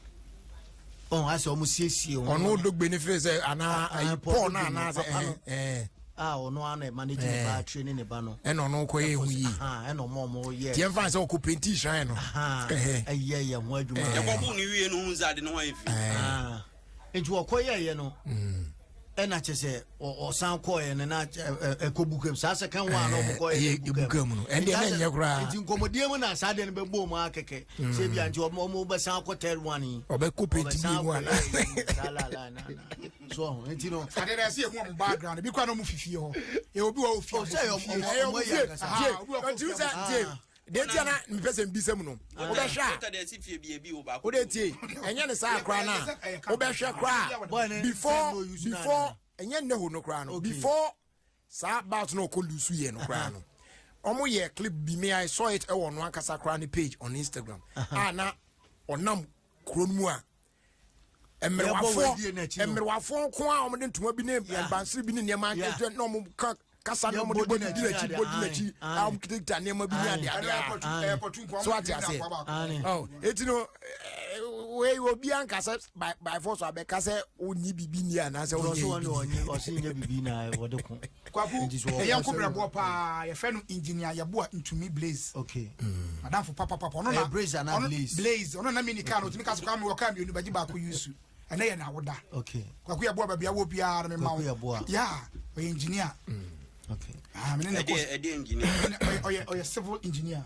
Ɔn asɛ ɔmo siesie wɔn. Ɔno Dogbe ne feel sɛ anaa ayi Paul na anaa sɛ ɛɛ ɛɛ. A ɔno ara na manage ne ba train ne ba no. Ɛna ɔno kɔ yɛ ehu yie. Ɛna ɔmo ɔmo yɛ. Tiɛ nfa sɛ ɔkɔ painti shrine no. Ɛyɛ yɛ ho adwuma. Yɛkɔ bu ne wie no hu sɛ ade ne ho ayɛ fi. Nti ɔkɔ yɛ yɛ no. Ɛna kyɛ sɛ ɔsan kɔɛ no na ɛkɔ buka mu saa second one na ɔmo kɔɛ no buka mu no ɛndeɛ na ɛnyɛ koraa. Nti nkɔmɔdie mu na saa deɛ no bɛbɔ mu akɛkɛ sɛ bi a nti ɔmo ɔmo bɛsan akɔ third one yi. Ɔbɛkɔ penti bi mu ana. Saa la la na so ɔho nti no. Ade na ɛsɛ ehu ɔmo background ebi kora na ɔmo fifie hɔ yɛ obi wɔ ofie ɔmo fifie ɛyɛ ɔmo fie tie nti sɛ tie deɛ nti a na mepɛ sɛ mbisa mu no wobɛhwɛ a wode tie ɛnyɛ ne saa koraa no a wobɛhwɛ koraa before before ɛnyɛ nnɛ ho no koraa no before saa bout no ɔkɔ lusu yɛ no koraa no ɔmo yɛ clip bi me I saw it ɛwɔ ɔno ankasa koraa ne page on Instagram a na ɔnam kuro no mu a mmerewafoɔ mmerewafoɔ nko a wɔde ntoma bi ne bansere bi ne nneɛma na wɔn ka kasa na wɔde bɔ di n'akyi bɔ di n'akyi a wɔn kitakita nneɛma bi ne ade ade a so ate aseɛ ɔ eti no wei obi ankasa by by force abɛka sɛ onyi bibi ni anaasɛ onye bibi ɔsi nye bibi na wɔde ko. Kwaku ɛyɛ nko brɛboɔ paa yɛfrɛ no engineer Yeboah Ntumi Blaze. Okay. Madamfo papapapa ɔno na Blaze ana Blaze. Blaze ɔno na mini car no otumi ka so kwa mi wɔ car mmienu bɛgye baako yusu ɛnɛ yɛ na awoda. Okay. Kwaku Yeboah baabi awɔ biara no mema wo. Kwaku Yeboah. Yeah, ɔyɛ engineer. Okay. Ah, mene na ɛkɔ. Ɛdeɛ engineer. Ɔyɛ ɔyɛ civil engineer.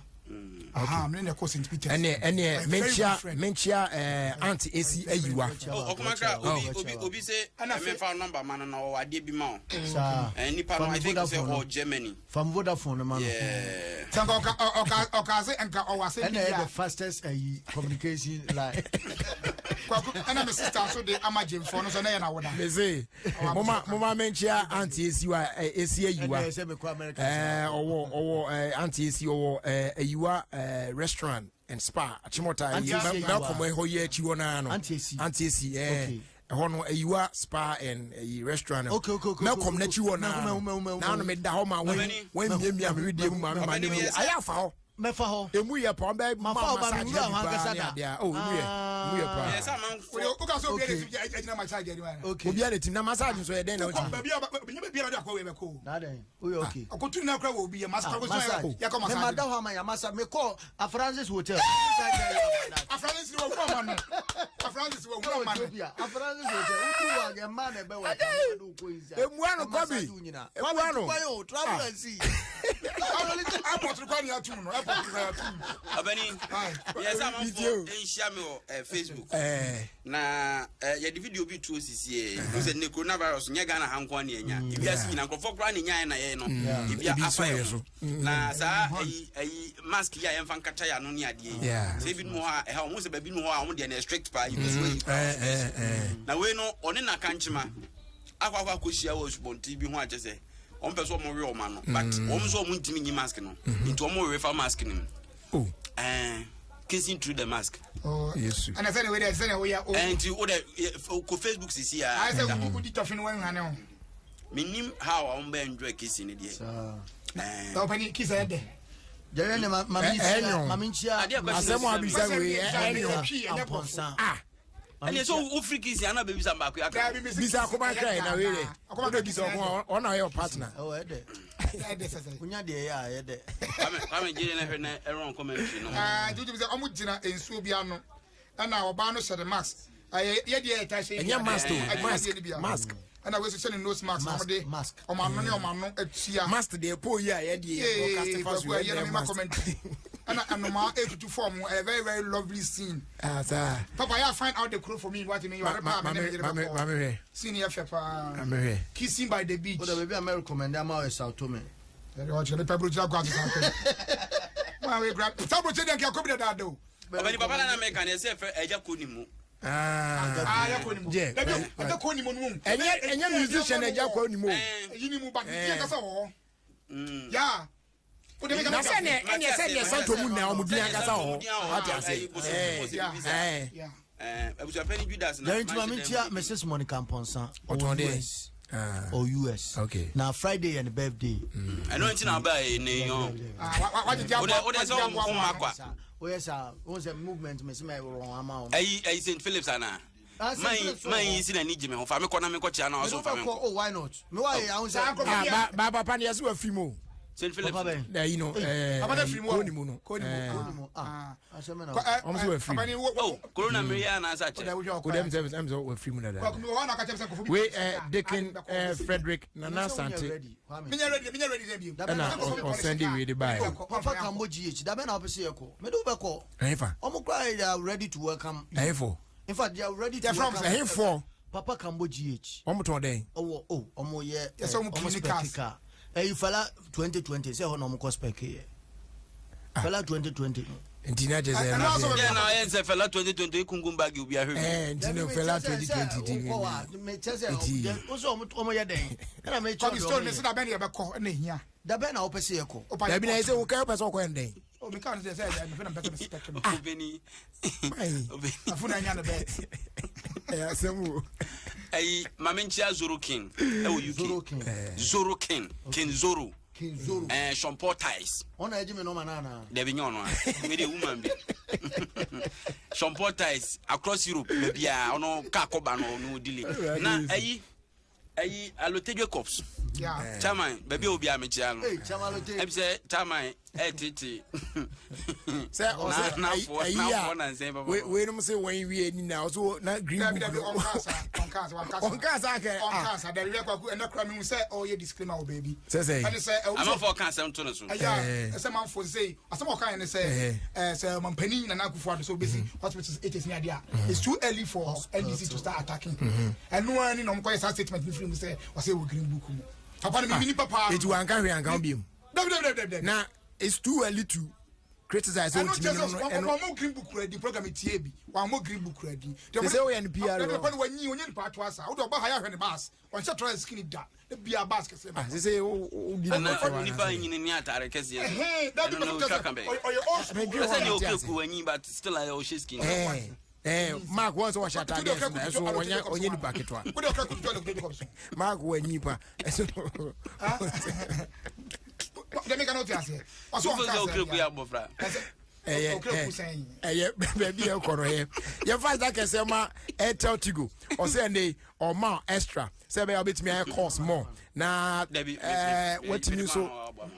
Aha, mene na ɛkɔ St Peter's. Ɛnɛ ɛnɛ menkyia menkyia ɛɛ aunty esi ayiwa. Ɔkɔmakra obi obi obi sɛ ɛmɛfa nɔmba ma no na ɔwɔ adeɛ bi ma o. Saa. Ɛɛ nipa no I think sɛ ɔwɔ Germany. Fam Vodafone no ma no. Sɛ nka ɔka ɔka ɔka sɛ nka ɔwɔ asɛm bi a. Ɛna ɛyɛ the fastest ɛyi communication line. Kwaku ɛna me sister nso de ama Jemfo no so ɛna yɛ na awoda. Mese moma moma menkyia aunty esi wa esi ayiwa. Ɛna ɛsɛ mekɔ America. Ɛɛ ɔwɔ ɔwɔ ɛɛ aunty esi ɔwɔ ɛɛ ayiwa ɛɛ restaurant and spa Achimota ɛyi Melcom ɛhɔ yi akyi hɔ naa no. Aunty esi. Aunty esi ɛɛ ɛhɔ no ayiwa spa and ɛyi restaurant. Okay okay okay. Melcom n'akyi hɔ naa no. Naa no me da hɔ ma wɔn wɔn miamia mi wi die mu ma mi ma ne mu ayɛ afa hɔ. Mɛfa hɔ. Emu yɛ pa ɔbɛ ma massage bi paa ne adeɛ a oh emu yɛ emu yɛ paa. O ka so obi ɛgyina massage ɛdi wa. Obi a na ti na massage nso yɛ dɛn na o ti. Baabi a baabi a baabi a kɔ wei bɛ ko. Na dɛn o yɛ okay. Ɔkò tu na kura wɔ obi yɛ massage massage yɛ kɔ massage. Mɛ ma da hɔ ama yɛ massage mɛ kɔ Afransis hotel. Afransis wɔ wura ma no. Afransis wɔ wura ma no. Afransis hotel o tu wa kɛ mmaa na ɛbɛ wɔ ɛka o ko yi sa. Emua no kɔbi. Emua no. Travel and see. Airport kwan ni atum no. Airport kwan atum. Abani, yɛ sɛ amanfoɔ nhyia mi wɔ Facebook. Na yɛde video bi tuo sisi yɛ. N sɛ ne coronavirus nyɛ Ghana ha nko ne anya. Ewiase nyina nkurɔfoɔ koraa ne nyaeɛ na yɛn no. Ebi afa yɛ ho. Na saa ayi ayi mask yi a yɛmfa nkata yɛ ano ne adeɛ yi. Sɛ ebi nom hɔ a ɛha wɔn sɛ baabi nom hɔ a wɔn deɛ no strict paa ebi so ayi koraa. Na wei no ɔne n'akankyema akɔ akɔ akɔhyia wɔ asubɔnten bi ho akyɛ sɛ wɔn pɛ sɛ wɔn we wɔn ano but wɔn nso wɔn ntumi nyi mask no nti wɔn we fa mask no mu. Ɛɛ kissing through the mask. Oh, Yesu. Ɛna sɛ ne wei dɛ sɛ ne woyɛ. Ɛɛ nti wo dɛ kɔ Facebook sisi a. Ayɛ sɛ wodi tɔfe no wɔnhwane ho. Menim how a wɔn bɛ enjoy kissing ne deɛ. Ɛɛ ɔpɛni kiss ɛyɛ dɛ. Jɛrɛ ne ma ma mi nkyia ma mi nkyia. Asɛm a bisa wei ɛnyɔ. Ampɔnsa. Ah. Ɛnni sɛ wofiri kisi ana bɛ bisa baako aka. Bisa akoma kra na wei dɛ. Wode bisa ɔko ɔna ɔyɛ partner. Ɛwɔ ɛdɛ. Ɛdɛ sɛsɛ. Wonya deɛ ɛyɛ a ɛyɛ dɛ. Kwame Kwame gyere na hwɛ na ɛrɔn commentary no. Ɛɛ nti wotumi sɛ ɔmo gyina nsuo bi ano ɛna ɔbaa no hyɛ de mask. Ɛyɛ yɛ deɛ ɛta hyɛ. Ɛnyɛ mask o mask mask. Ɛna wei nso hyɛ ne nose mask ɔmo de ɔmo ano ne ɔmo ano atua. Mask deɛ po yi a yɛ deɛ yɛ broadcast fa so yɛ deɛ mask. Ɛna ɛnomaa etutu fɔm ɛyɛ very very lovely scene. Ah saa. Papa yɛ find out the crow for me what me yɛ paa mɛ ne yɛrɛ bɛ kɔ. Scene yɛ fɛ paa. Kissing by the beach. O da baabi a mɛ recommend ama ɔyɛ Sao Tome. Ɛdi ɔkyerɛ mi pɛ burukyerɛ akɔ ase Sao Tome. Maa wei kura saa burukyerɛ deɛ nka kɔ bi dada o. Ɔbɛni papa nana mɛ kan ɛsɛ fɛ ɛgya ko ni mu. Ah, ɛgya ko ni mu nu. Ɛnyɛ ɛnyɛ musician ɛgya ko ni mu. Ɛyi ni mu ba ti yɛ kasa wɔ hɔ. Yaa. Na sɛ ne ɛnyɛ sɛ deɛ santo mu na ɔmo din ankasa wɔ hɔ ate ase. Ɛɛ abusuapɛni Judas na. Yɛn ntoma mi nkyia Mrs Monica Mponsa. Ɔtɔn deɛ. Or US. Okay. Na Friday yɛ ne birthday. Ɛno nti na ɔbaa yi ne yɔn. O de sɛ ɔmo ma kwa. Woyɛ saa, wohu sɛ movement mesi ma ɛwɔ ama wo. Ɛyi ɛyi St Phillips ana? Ah, St. Man Phillips wɔ man hɔ. yi si n'ani gye me ho fa me kɔ na me kɔ kyea na Mede ɔso fa me wobɛkɔ, nkɔ. oh why not? Me wa yɛ ahun Saa sɛ. nkurɔfoɔ Ah, bi ba ba papa no yɛsɛ wafiri mu o. St Phillips. Papa bɛn? Na yi no ɛɛ Papa no afiri mu o. kɔɔ ne mu no. Kɔɔ ne mu. Ɛɛ, Kɔɔ ne mu, ah. Ah. Asɛm na. Kɔ- ɛ, Ɔmo nso ɛ, wɔ afiri mu. papa ni wo- wo- Oh, corona mmiri yɛ anaasɛ wo- akyɛ. wo- Kò dɛm sɛ ɛm sɛ wafiri mu dada. Kwaku, mi wɔ hɔ na ɔka kyerɛ me sɛ nkurɔfoɔ bi Wei pɛ sika. ɛɛ Dikin Ade bɛkɔ ɛɛ ɔfisi. Frederick Nana Asante Ready, Kwame. Menyɛ ready, menyɛ ready dɛ bio. ɛna ɔsɛnde wei de baeɛ. Papa kan bɔ GH. Dabɛ na wopɛ sɛ yɛkɔ. Mede wobɛkɔ. Ɛhefa? Ɔmo koraa they are ready to welcome. Ɛhefo? In fact, they are ready to They're from welcome. Ɛhefoɔ? Papa kan bɔ GH. Wɔn tɔn dɛn? Ɔwɔ o ɔmo yɛ Yɛ sɛ ɔmo clean spec cars. car. Ɛyi fala 2020 sɛ ɛhɔ na ɔmo kɔ spec yɛ. Fala 2020 no. Nti na kyerɛ sɛ Ɛno ɛno nso aseɛ. Yɛ na ɔyɛ nsɛ fɛla 2020 ekunkum bag obi ahwɛ mi. Ɛɛ nti no fɛla 2020 ti mi. Mekyɛ sɛ Nti- wo sɛ ɔmo yɛ dɛn ɛna mekyɛ Kwame Stone, me sɛ dabɛn na yɛbɛkɔ, ɛna ehia. dabɛn na wopɛ sɛ yɛkɔ Wopa Dabi na yɛkɔ. yɛ sɛ wokɛ wopɛ sɛ ɔkɔ yɛn dɛn? Oh, meka no sɛ sɛ ɛyɛ, mepɛ na mepɛ sɛ me spec no. Obeni. Ayi. Obeni. Afo na anya no bɛɛ. Ɛyɛ asɛm o. Ɛyi maame nkyia Zoro King ɛwɔ Zoro UK. King. Zoro King King Zoro. King Zoro Ɛɛ Sean Paul ties. ɔna agye me nɔma no anaa Dabi nyɛ ɔno a. Wei de woman bi. Sean Paul ties across Europe baabi a ɔno kaa kɔba no ɔno dile. Na ɛyi ɛyi Alote Jacobs. Yeah. Chairman baabi a obi a mekyia no. Hey, Chairman Alote. Ɛbi sɛ chairman ɛɛtete. Sɛ ɔsɛ N'afoɔ ayi n'afoɔ a nansɛn papa. wei weinom sɛ wɔn wie ni na ɔso na green Dabi, book dabi, no. ɔnka saa, ɔnka saa, wanka saa. Ɔnka saa kɛ, ah. Ɔnka saa, dabi, Kwaku, ɛnɛ koraa mehu sɛ ɔyɛ disclaimer wɔ baabi. Sɛ sɛ? Ɛne sɛ, ɛwɔ sɛ- Amanfoɔ ka asɛm to ne so. ɛyɛ a ɛsɛ manfo sɛ asɛm a ɔka yɛ ne sɛ ɛɛ, sɛ mampanin Nana Akufo-Addo sɛ obɛsi hospitals HS ne adeɛ a it's too early for NDC to start attacking ɛno ara ni na ɔmkɔyɛ saa statement no firi mu sɛ ɔsɛ ɛwɔ green book mu papa no mimi nipa paa Eti wanka hwee anka ho biom. dabi dabi dabi dabi Na it's too early to criticize sɛ ɛno ontumi kyerɛ no sɛ no ɛno. ɔmo green book kura di program tie bi wɔn green book kura di. Te sɛ woyɛ no PR Ɛdɛ pɛn wɔnyi onye nipa ato asa wode ɔba ha yɛ ahwɛ ne baas ɔnhyɛ trɔs skinny da ne bia baas kɛseɛ Ah, sɛ sɛ wo wo di ne Ana mɔfra wa nipa na sɛ. nyini ne atare kɛseɛ. Ɛhɛn, dabi Ɛno na pɛsɛ otwa kyerɛ ka sɛ bɛn. ɔyɛ old school. Medwe Ɛsɛ hɔ ne na nte okere ase. ku wanyi but still ayɛ ɔhyɛ skin. Ɛɛ ɛɛ Mark wɔn sɛ wɔhyɛ ataadeɛ ɛso na ɛso wɔnyɛ ɔnyɛ nipa ketewa. Wode ɔkra kutu ɔlɛ Jacobs. Mark wɔ anyi pa. Ɛso. Dɛmi ka na ɔte aseɛ. Ɔsɛ Wofo ɔnka sɛ okere ku yɛ asɛm. abɔfra. Ɛyɛ Okere ku sɛn. ɛyɛ baabi yɛ kɔ no yɛ yɛfa sika kɛseɛ ma Airtel Tigo ɔsɛ ɛnde ɔma extra sɛ ɛbɛyɛ wobɛtumi ayɛ course more na Dabi. ɛɛ watumi nso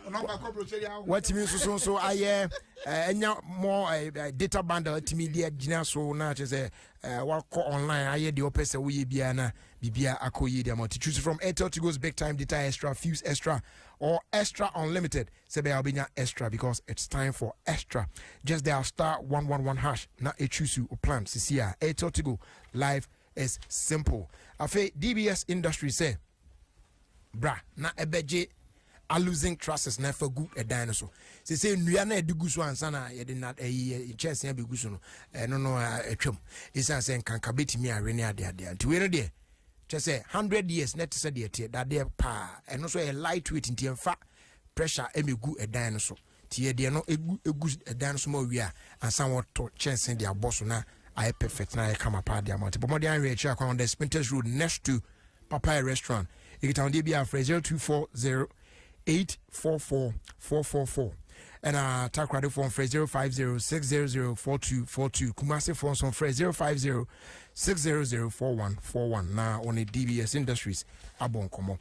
Ɔnɔmba kɔ brochure yɛ awo. watumi nso so nso ayɛ ɛɛ ɛnya more ɛɛ data bundle atumi de agyina so na kyerɛ sɛ ɛɛ wakɔ online ayɛ deɛ ɔpɛ sɛ woyɛ biara na biribiara akɔ yie deɛ ama to choose from Airtel Tigo's big time data extra, fuse extra or extra unlimited sɛ ɛbɛyɛ a wobɛnya extra because it's time for extra. Just dial *111# na ɛchoose wo plan sisi a. Airtel Tigo, life is simple. Afei DBS Industry sɛ bra na ɛbɛgye aluzinc trusses na ɛfa gu ɛdan no so sese nnua na ɛde gu so ansa na yɛde na ɛyi nkyɛnsee abɛgu so no ɛno no atwam ɛsiane sɛ nkanka bɛtumi awe ne adeadeɛ nti wei no deɛ kyɛ sɛ 100 years na ɛte sɛ deɛ teɛ dadeɛ paa ɛno nso ɛyɛ light weight nti ɛmfa pressure ɛmɛgu ɛdan no so nti yɛdeɛ no egu egu ɛdan no so ma owie a ansa wɔtɔ kyɛnsee de abɔ so na ayɛ perfect na ayɛ kama paa de ama nti bɔ mmɔden ahwɛ akyiri akwan on the Spintex Road next to Papaya Restaurant. Ekitahodie bi afrɛ 0240 844 444 ɛna Takoradefoɔ mfrɛ 050 600 4242, Kumasefoɔ nso mfrɛ 050 600 4141 na wɔne DBS Industries abɔ nkɔmmɔ.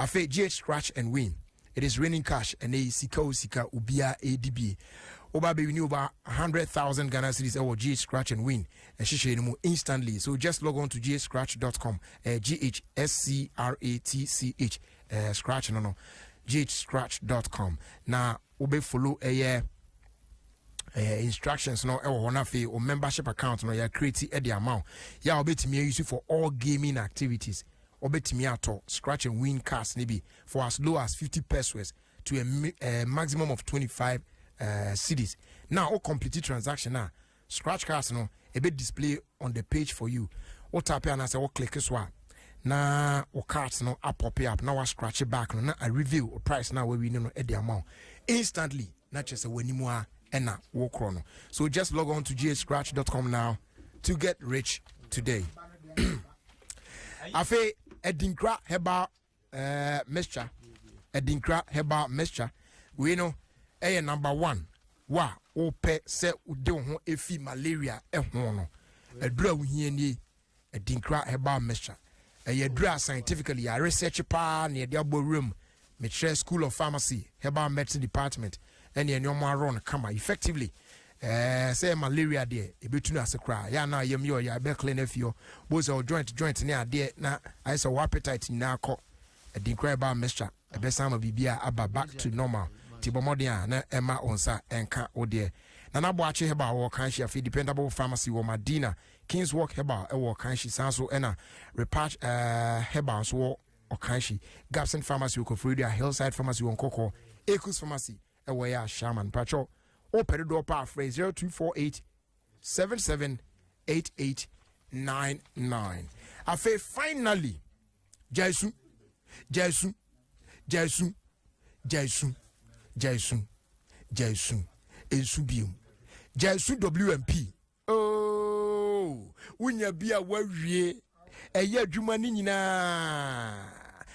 Afei GH Scratch and Win, it is raining cash. Ɛnɛ yi sika o sika obiara ɛredi bie woba bɛwi ne over 100,000 Ghana cedis ɛwɔ GH Scratch and Win ɛhyehyɛ no mu instantly. So just log on to ghscratch.com, ghscratch, scratch no ghscratch.com na wobɛfollow ɛyɛ instructions no ɛwɔ hɔ no. Afei o membership account no yɛ create ɛde ama wo yɛ a wobɛtumi ause for all gaming activities. Wobɛtumi atɔ scratch and win cards ne bi for as low as 50 pesewas to a maximum of 25 cedis. Now o complete transaction a scratch cards no ɛbɛ display on the page for you. Wo tap anaasɛ wo click so a na wo cards no apop up na wa scratch back no na a reveal o price na wawi no ɛde ama wo instantly na kyerɛ sɛ w'anim a ɛna wokorɔ no. So just log on to ghscratch.com now to get rich today. Afei Adinkra Herbal Mixture, Adinkra Herbal Mixture wei no ɛyɛ number one. Wo a wopɛ sɛ wode wo ho fi malaria ho no, aduru a wohia nie, Adinkra Herbal Mixture. Ɛyɛ aduru a scientifically yɛ research paa na yɛde abɔ wuram. Mekyerɛ School of Pharmacy, Herbal Medicine Department, ɛne ɛne ɔmo arɔ no kama effectively. Ɛɛ sɛ malaria deɛ, ebetu no ase koraa. Yɛ a na yam yɛ ɔyɛ ɛbɛ clean afi hɔ. Bo sɛ o joint joint ne adeɛ na ayɛ sɛ wɔ appetite nyinaa kɔ. Adinkra Herbal Mixture ɛbɛsan ama biribiara aba back to normal. Nti bɔ mmɔden a na ɛma wo nsa ɛnka wo deɛ. Nana Boakye Herbal wɔ Kanhyi, afei Dependable Pharmacy wɔ Madina, Kings Walk Herbal ɛwɔ Kanhyi, saa nso ɛna Repatch Herbal nso wɔ Ɔkanhyi, Gabson Pharmacy wɔ Koforidua, Hillside Pharmacy wɔ Nkɔkɔ, Ekus Pharmacy ɛwɔ ɛyɛ Ashaiman. Mpakyɛw, wopɛ dodoɔ pa afrɛ 0248 77 8899. Afei finally, gyaesu, gyaesu, gyaesu, gyaesu, gyaesu, gyaesu, nsu biom, gyaesu WMP. Oh, wonya bi a wawie ɛyɛ adwuma no nyinaa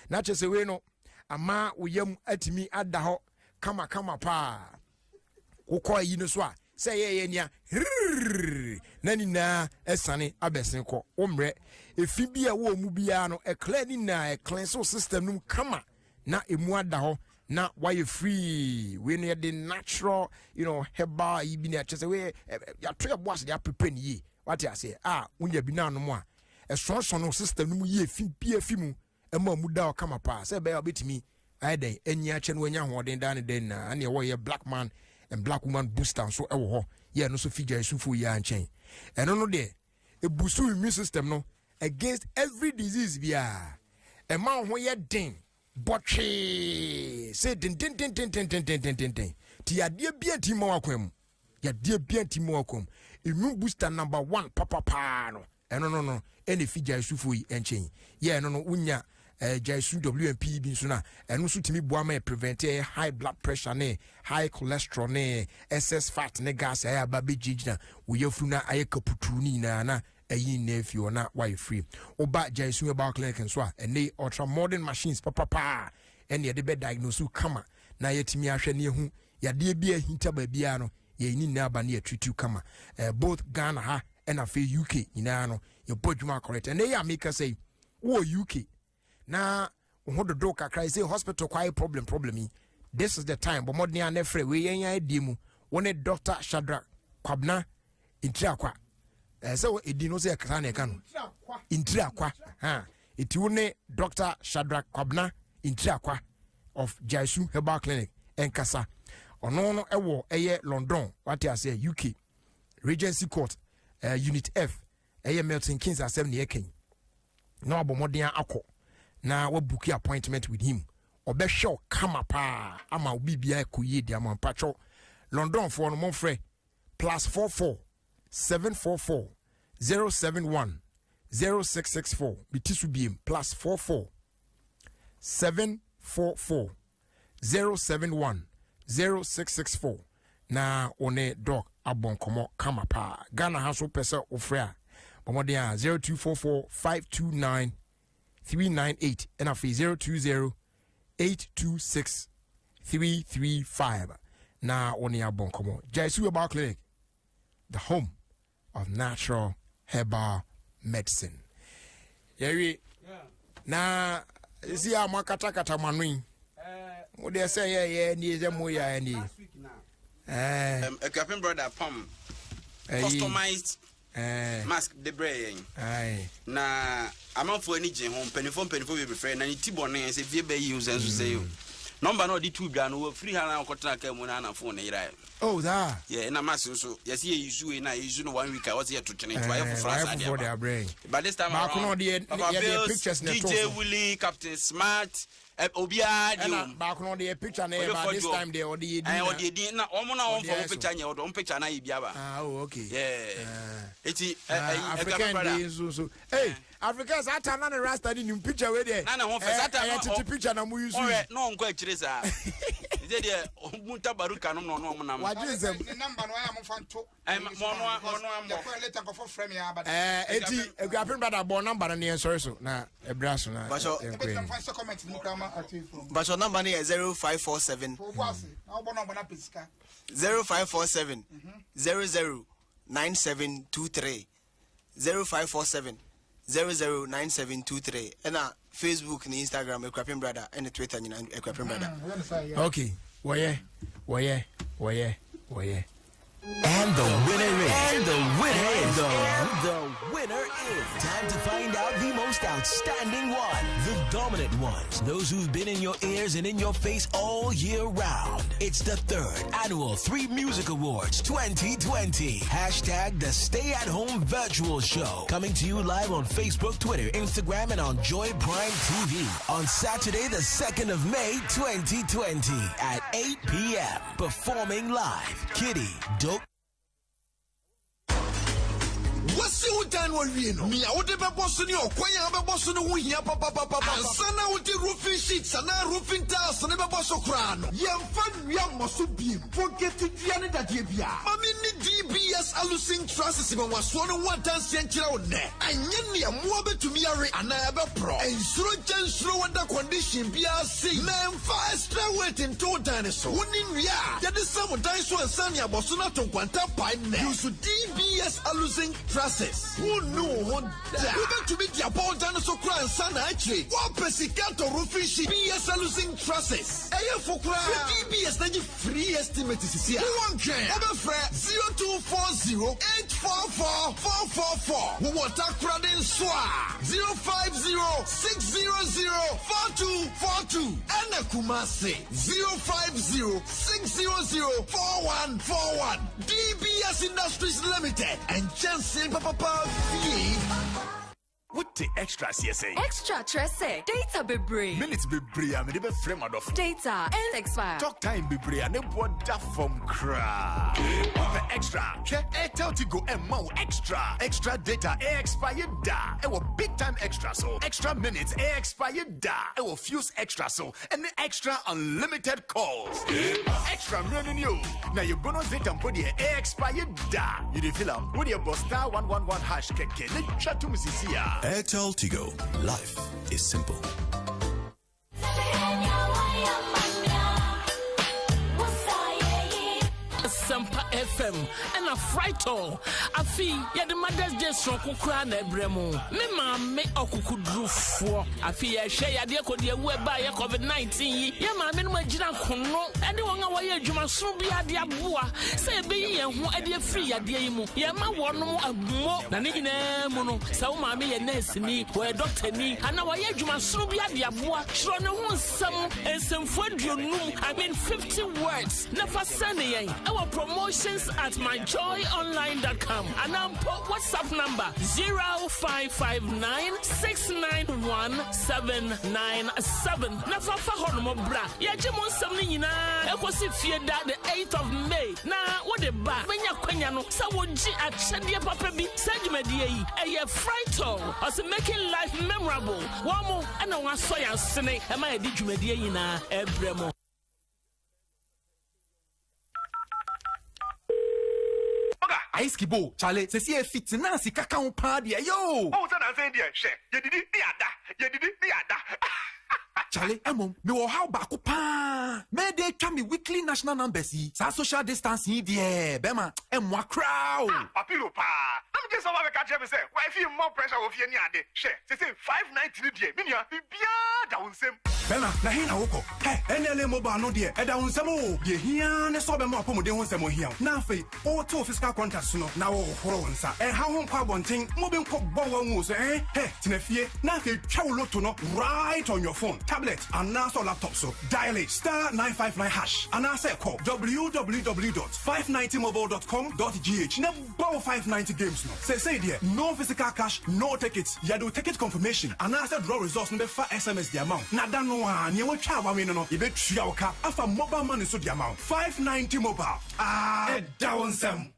na kyerɛ sɛ wei no ama wo yam atumi ada hɔ kamakama paa. Wokɔ ayi no so a, sɛ ɛyɛyɛ nea hirrrr na ne nyinaa ɛsane abɛsen kɔ wo mmerɛ. Efi bi a ɛwɔ mu biara no, ɛclear ne nyinaa, ɛcleanse wo system no mu kama na emu ada hɔ na wayɛ free. Wei no yɛde natural herbal yi bi na ɛkyɛ sɛ wei yɛato yɛ bo ase de aprepare ne yie, wate aseɛ, a wonya bi na anom a ɛsɔnsɔn no system no mu yie, fi bi afi mu ɛma mu da hɔ kama paa sɛ ɛbɛyɛ a wobɛtumi ayɛ dɛn anyi akyɛ no wanya ahoɔden daa ne dɛn nyinaa. Ɛne ɛwɔ yɛ Black Man and Black Woman Booster nso ɛwɔ hɔ, yɛ ɛno nso fi gya esufoɔ yi ara nkyɛn. Ɛno no deɛ, ɛboost immune system no against every disease biara, ɛma wo ho yɛ den bɔtwee sɛ dendendendendendendendenden nti yadeɛ bia ntimi ma wakwan mu, yadeɛ bia ntimi ma wakwan mu. Immune booster number one papapaa no, ɛno no ɛna ɛfi gya esufoɔ yi nkyɛn. Yɛ ɛno no wonya gyaesu WMP bi nso no a, ɛno nso tumi boa ma prevent ɛyɛ high blood pressure ne high cholesterol ne excess fat ne gas a ɛyɛ aba bɛgyinagyina wo yafunu na ayɛ kaputu ne nyinaa na ɛyi nyinaa fi hɔ na wayɛ free. Woba Gyaesu Herbal Clinic nso a, ɛne ultra modern machines papapaa ɛne yɛde bɛ diagnose kama na yɛtumi ahwɛ ne ehu yadeɛ bi a ɛhinta baabiara no, yɛyi ne nyinaa aba ne yɛtreat kama. Both Ghana ha ɛna afei UK nyinaa no, yɛbɔ adwuma correct. Ɛnɛ yɛ a meka sɛ yi, wowɔ UK na wo ho dodo kakra sɛ hospital kɔ ayɛ problem problem yi, this is the time. Bɔ mmɔden a na frɛ wei yɛn ayɛ mu, wo ne Dr Shadrack Kwabena Ntiriakwa, ɛɛ sɛ ɛdi no sɛ ɛkasa na ɛka no Ntiriakwa ha, ɛti wo ne Dr Shadrack Kwabena Ntiriakwa of Jaisu Herbal Clinic ɛnkasa. Ɔno no ɛwɔ ɛyɛ London, wate aseɛ, UK, Regency Court, Unit F, ɛyɛ Milton Keynes. Asɛm ne ɛka yi na wabɔ mmɔden akɔ na wabook appointment with him. Ɔbɛhwɛ wo kama paa ama wo biribiara kɔ yie di ama. Mpakyɛw, Londonfoɔ no, momfrɛ +44 744 071 0664. Meti so biem, +44 744 071 0664 na wo ne doc abɔ nkɔmmɔ kama paa. Ghana ha so pɛ sɛ wofrɛ a, bɔmmɔden a 0244 529 398 ɛna afei 020 826 335 na wo ne abɔ nkɔmmɔ. Jaisu Herbal Clinic, the home of natural herbal medicine. Yɛwie na si a moakatakata mo ano yi, mo deɛ sɛ yɛyɛ nie sɛ moyɛ nie. Akuapem brother pam customized mask de brɛ yɛn na amanfoɔ ani gye ho. Mpanimfoɔ bebree frɛ na ne ti bɔne sɛ fie bɛyi wo sɛ nso sɛ yi o nɔmba na ɔde tu dwa no, wɔfiri ha na ɔkɔtena kaa mu na ana phone ne yeraɛ. Oh, saa. Yɛ ɛna mask nso yɛsi yɛ use wei na yɛ use no one week a wɔsi yɛ to twene nti wayɛ foforɔ asa de aba. But this time around, baako na ɔde yɛ Papa yɛ pictures na ɛtɔ DJ so. Willie, Captain Smart, obiara de ɛna wɔm. Baako na ɔde yɛ picture na yɛ ba, this time deɛ ɔde yɛ din ɛɛ na ɔde din na wɔn na wɔn ɔde fɔ ayɛ wɔn so. picture nyɛ, ɔde wɔn picture na yɛ bi aba. Ah, oh, okay. Yeah, eti Ah, ɛyi African brother day nso so. Hey, Africa saa time na ne rasta ne nim picture wei deɛ. Na ne ho fɛ saa time ɛyɛ tete picture na mo use. Ɔhwɛ na ɔnkɔ akyire saa. Sɛ deɛ ɔmu tabaruka nom na ɔno ɔmo nam. Wagye nsɛm. Ne number no ayɛ mo fa nto. Ɛɛ mo ɔno ɔno amɔ. Yɛkɔ later nkɔfɔ frɛ me aba. Ɛɛ eti Akuapem brother bɔ number no ne yɛn sɔre so na ɛbra so na yɛn kɔ yɛn. Fa nhyɛ comment mu kura ma atefo. Basɔ number no yɛ 0547. Fo bo ase na wobɔ number na pɛ sika. 0547 00 9723 0547 009723 ɛna Facebook ne Instagram Akuapem Brother ɛne Twitter nyinaa Akuapem Brother. Okay, wɔyɛ wɔyɛ wɔyɛ wɔyɛ. And the winner is. And the winner is. The winner is. Time to find out the most outstanding one. The dominant ones. Those who've been in your ears and in your face all year round. It's the third annual 3 Music Awards 2020. Hashtag the Stay at Home Virtual Show. Coming to you live on Facebook, Twitter, Instagram, and on Joy Prime TV on Saturday, the 2nd of May, 2020 at 8 p.m. Performing live, Kitty, Dope. Wasi wo dan no awie no, nea wode bɛbɔ so ne ɔkwan a wobɛbɔ so no ho hia papapapa. Ansa na wode roofing sheets anaa roofing tiles no bɛbɔ so koraa no, yɛmfa nnua mmɔ so bio. Forget dua ne dadeɛ biara. Ma menni DBS Aluzinc Trusses nwanwasoɔ no ho adanseɛ nkyerɛ wo nnɛ. Ɛnyɛ nea mmoa bɛtumi awe anaa ɛbɛporɔ. Ɛnsuro gya nsuro weather condition biara sei. Na ɛmfa extra weight nto wo dan no so. Wo ne nnua a yɛde sam dan so ansa ne abɔ so no ato nkwanta pae nnɛ. Use DBS Aluzinc Trusses. Wonnu wo ho da. Wobɛtumi de abɔ wo dan no so koraa ansa na akyire. Woapɛ sika atɔ roofing sheet? DBS Aluzinc Trusses. Ɛyɛ fo koraa. Frɛ DBS na gye free estimate sisi a. Wowɔ Nkran? Wobɛfrɛ 0240 844 444. Wowɔ Takoradi nso a, 050 600 4242. Ɛna Kumasi, 050 600 4141. DBS Industries Limited. Nkyɛnsee papapa fie. Wote extra aseɛ sɛn? Extra kyerɛ sɛ data bebree. Minutes bebree a mede bɛfrɛ m'adɔfo. Data and expire. Talk time bebree a ne boɔ da fam koraa. Wopɛ extra? Hwɛ Airtel Tigo ɛmma wo extra. Extra data ɛ expire da ɛwɔ Big Time Extra so. Extra minutes ɛ expire da ɛwɔ Fuse Extra so. Ɛne extra unlimited calls. Extra mmerɛ no ni o. Na yɛ bonus data mpo deɛ ɛ expire da. You dey feel am? Wo deɛ bɔ star 111 hash kɛkɛ na twa tom sisi a. Airtel Tigo. Life is simple. Asempa FM ɛna Frytol. Afi yɛde Mother's Day soronko koraa na ɛbrɛ mu. Me maame ɔkokodurufoɔ. Afi yɛhwɛ yadeɛ kɔdi awu ɛba yɛ COVID-19 yi. Yɛ maame no agyina kono ɛne wɔn a wɔyɛ adwumasono bi ade aboa sɛ yɛbɛyi yɛn ho ɛde afiri yadeɛ yi mu. Yɛma wɔnom ammo na ne nyinaa mu no sɛ wo maame yɛ nɛɛseni, wɔyɛ dɔktani anaa wɔyɛ adwumasono bi ade aboa, kyerɛ ne ho nsɛm nsɛmfo aduonum, I mean 50 words, na fa send yɛn ɛwɔ promotions at myjoyonline.com anaa mpo WhatsApp number 0559 691 797 na fa fa hɔ nom bra. Yɛgye mo nsɛm no nyinaa ɛkɔsi fie da the 8th of May na wode ba bɛnya kwanya no sɛ wogye akyɛdeɛ papa bi. Saa dwumadie yi ɛyɛ Frytol, ɔsɛ making life memorable. Wɔn mo ɛna wɔn asɔ yɛn asene ɛma yɛde dwumadie nyinaa ɛbrɛ mo. Ice Kibo, Chale, sisi efi tena sika ka ho paa deɛ yo. Oh, sɛ nansa yi deɛ hwɛ, yɛdidi ne yɛada, yɛdidi ne yɛada. Chale, emom, me wɔ haw baako paa. Mɛde twa me weekly national numbers yi. Saa social distance yi deɛ, bɛma ɛmmoa koraa o. Ah, papilo paa. Na megye sɛ wabɛka kyerɛ me sɛ wafi mmɔ pressure wɔ fie ne ade. Hwɛ, sese 590 no deɛ, me nua, biribiara da wo nsam. Bɛma, na he na wokɔ? Hɛ, NLA mobile no deɛ, ɛda wo nsam o. Deɛ hia ne sɛ ɔbɛma apɔmuden ho nsɛm ohia wo. Na afei, wote physical contact so no, na wohohoro wo nsa. Ɛha ho nkɔ abɔnten, mo bi nkɔ bɔ wɔn wo so, eh? Hɛ, tena fie, na afei twa wo lotto no right on your phone, tablet, anaasɛ laptop so. Dial it star 959 hash anaasɛ kɔ www.590mobile.com.gh na bɔ wo 590 games no. Sɛsɛi deɛ, no physical cash, no tickets. Yɛde wo ticket confirmation anaasɛ draw results no bɛfa SMS de ama wo. Na da no a, nea wɔatwa awawe no no, yɛbɛtua wo ka afa mobile money so de ama wo. 590 mobile. Ah, ɛda wo nsɛm.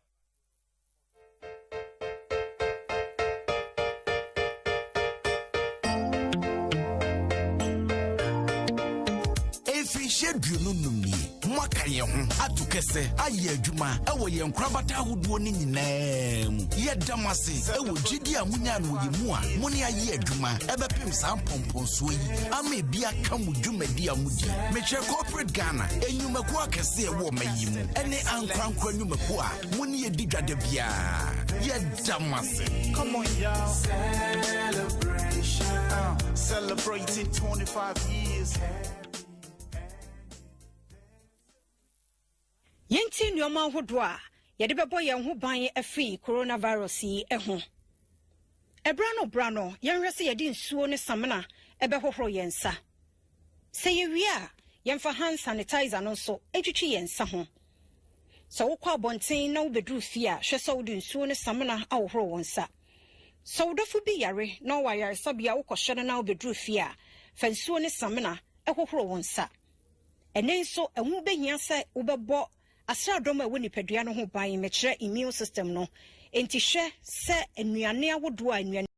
Mfinhyia 25 nie, moaka yɛn ho ato kɛsɛ ayɛ adwuma wɔ yɛn nkorabata ahodoɔ no nyinaa mu. Yɛda mo ase wɔ gyidie a monyaa no wɔ yɛn mu a mo ne ayɛ adwuma ɛbɛpem saa mpɔmpɔnsoɔ yi ama ebi aka mo dwumadi a modi. Mekyerɛ Corporate Ghana, nnwumakuo akɛseɛ ɛwɔ ɔman yi mu ne ankorankora nnwumakuo a mo ne yɛdi dwa da biara. Yɛda mo ase. Come on, y'all. Celebration. Celebrating 25 years. Yɛntie nneɛma ahodoɔ a yɛde bɛbɔ yɛn ho ban afiri coronavirus yi ho. Ɛberɛ ano berɛ ano, yɛnhwɛ sɛ yɛde nsuo ne samina bɛhohoro yɛn nsa. Sɛ yɛwie a, yɛmfa hand sanitizer no nso ntwitwi yɛn nsa ho. Sɛ wokɔ abɔnten na wobɛduru fie a, hwɛ sɛ wode nsuo ne samina ahohoro wo nsa. Sɛ wo dɔfo bi yare na ɔwɔ ayaresabea a wokɔhwɛ no na wobɛduru fie a, fa nsuo ne samina hohoro wo nsa. Ɛnnɛ nso, ɛho bɛhia sɛ wobɛbɔ asraadɔm a ɛwɔ nipadua no ho ban, mekyerɛ immune system no. Enti hwɛ sɛ nnuane ahodoɔ a nnuane.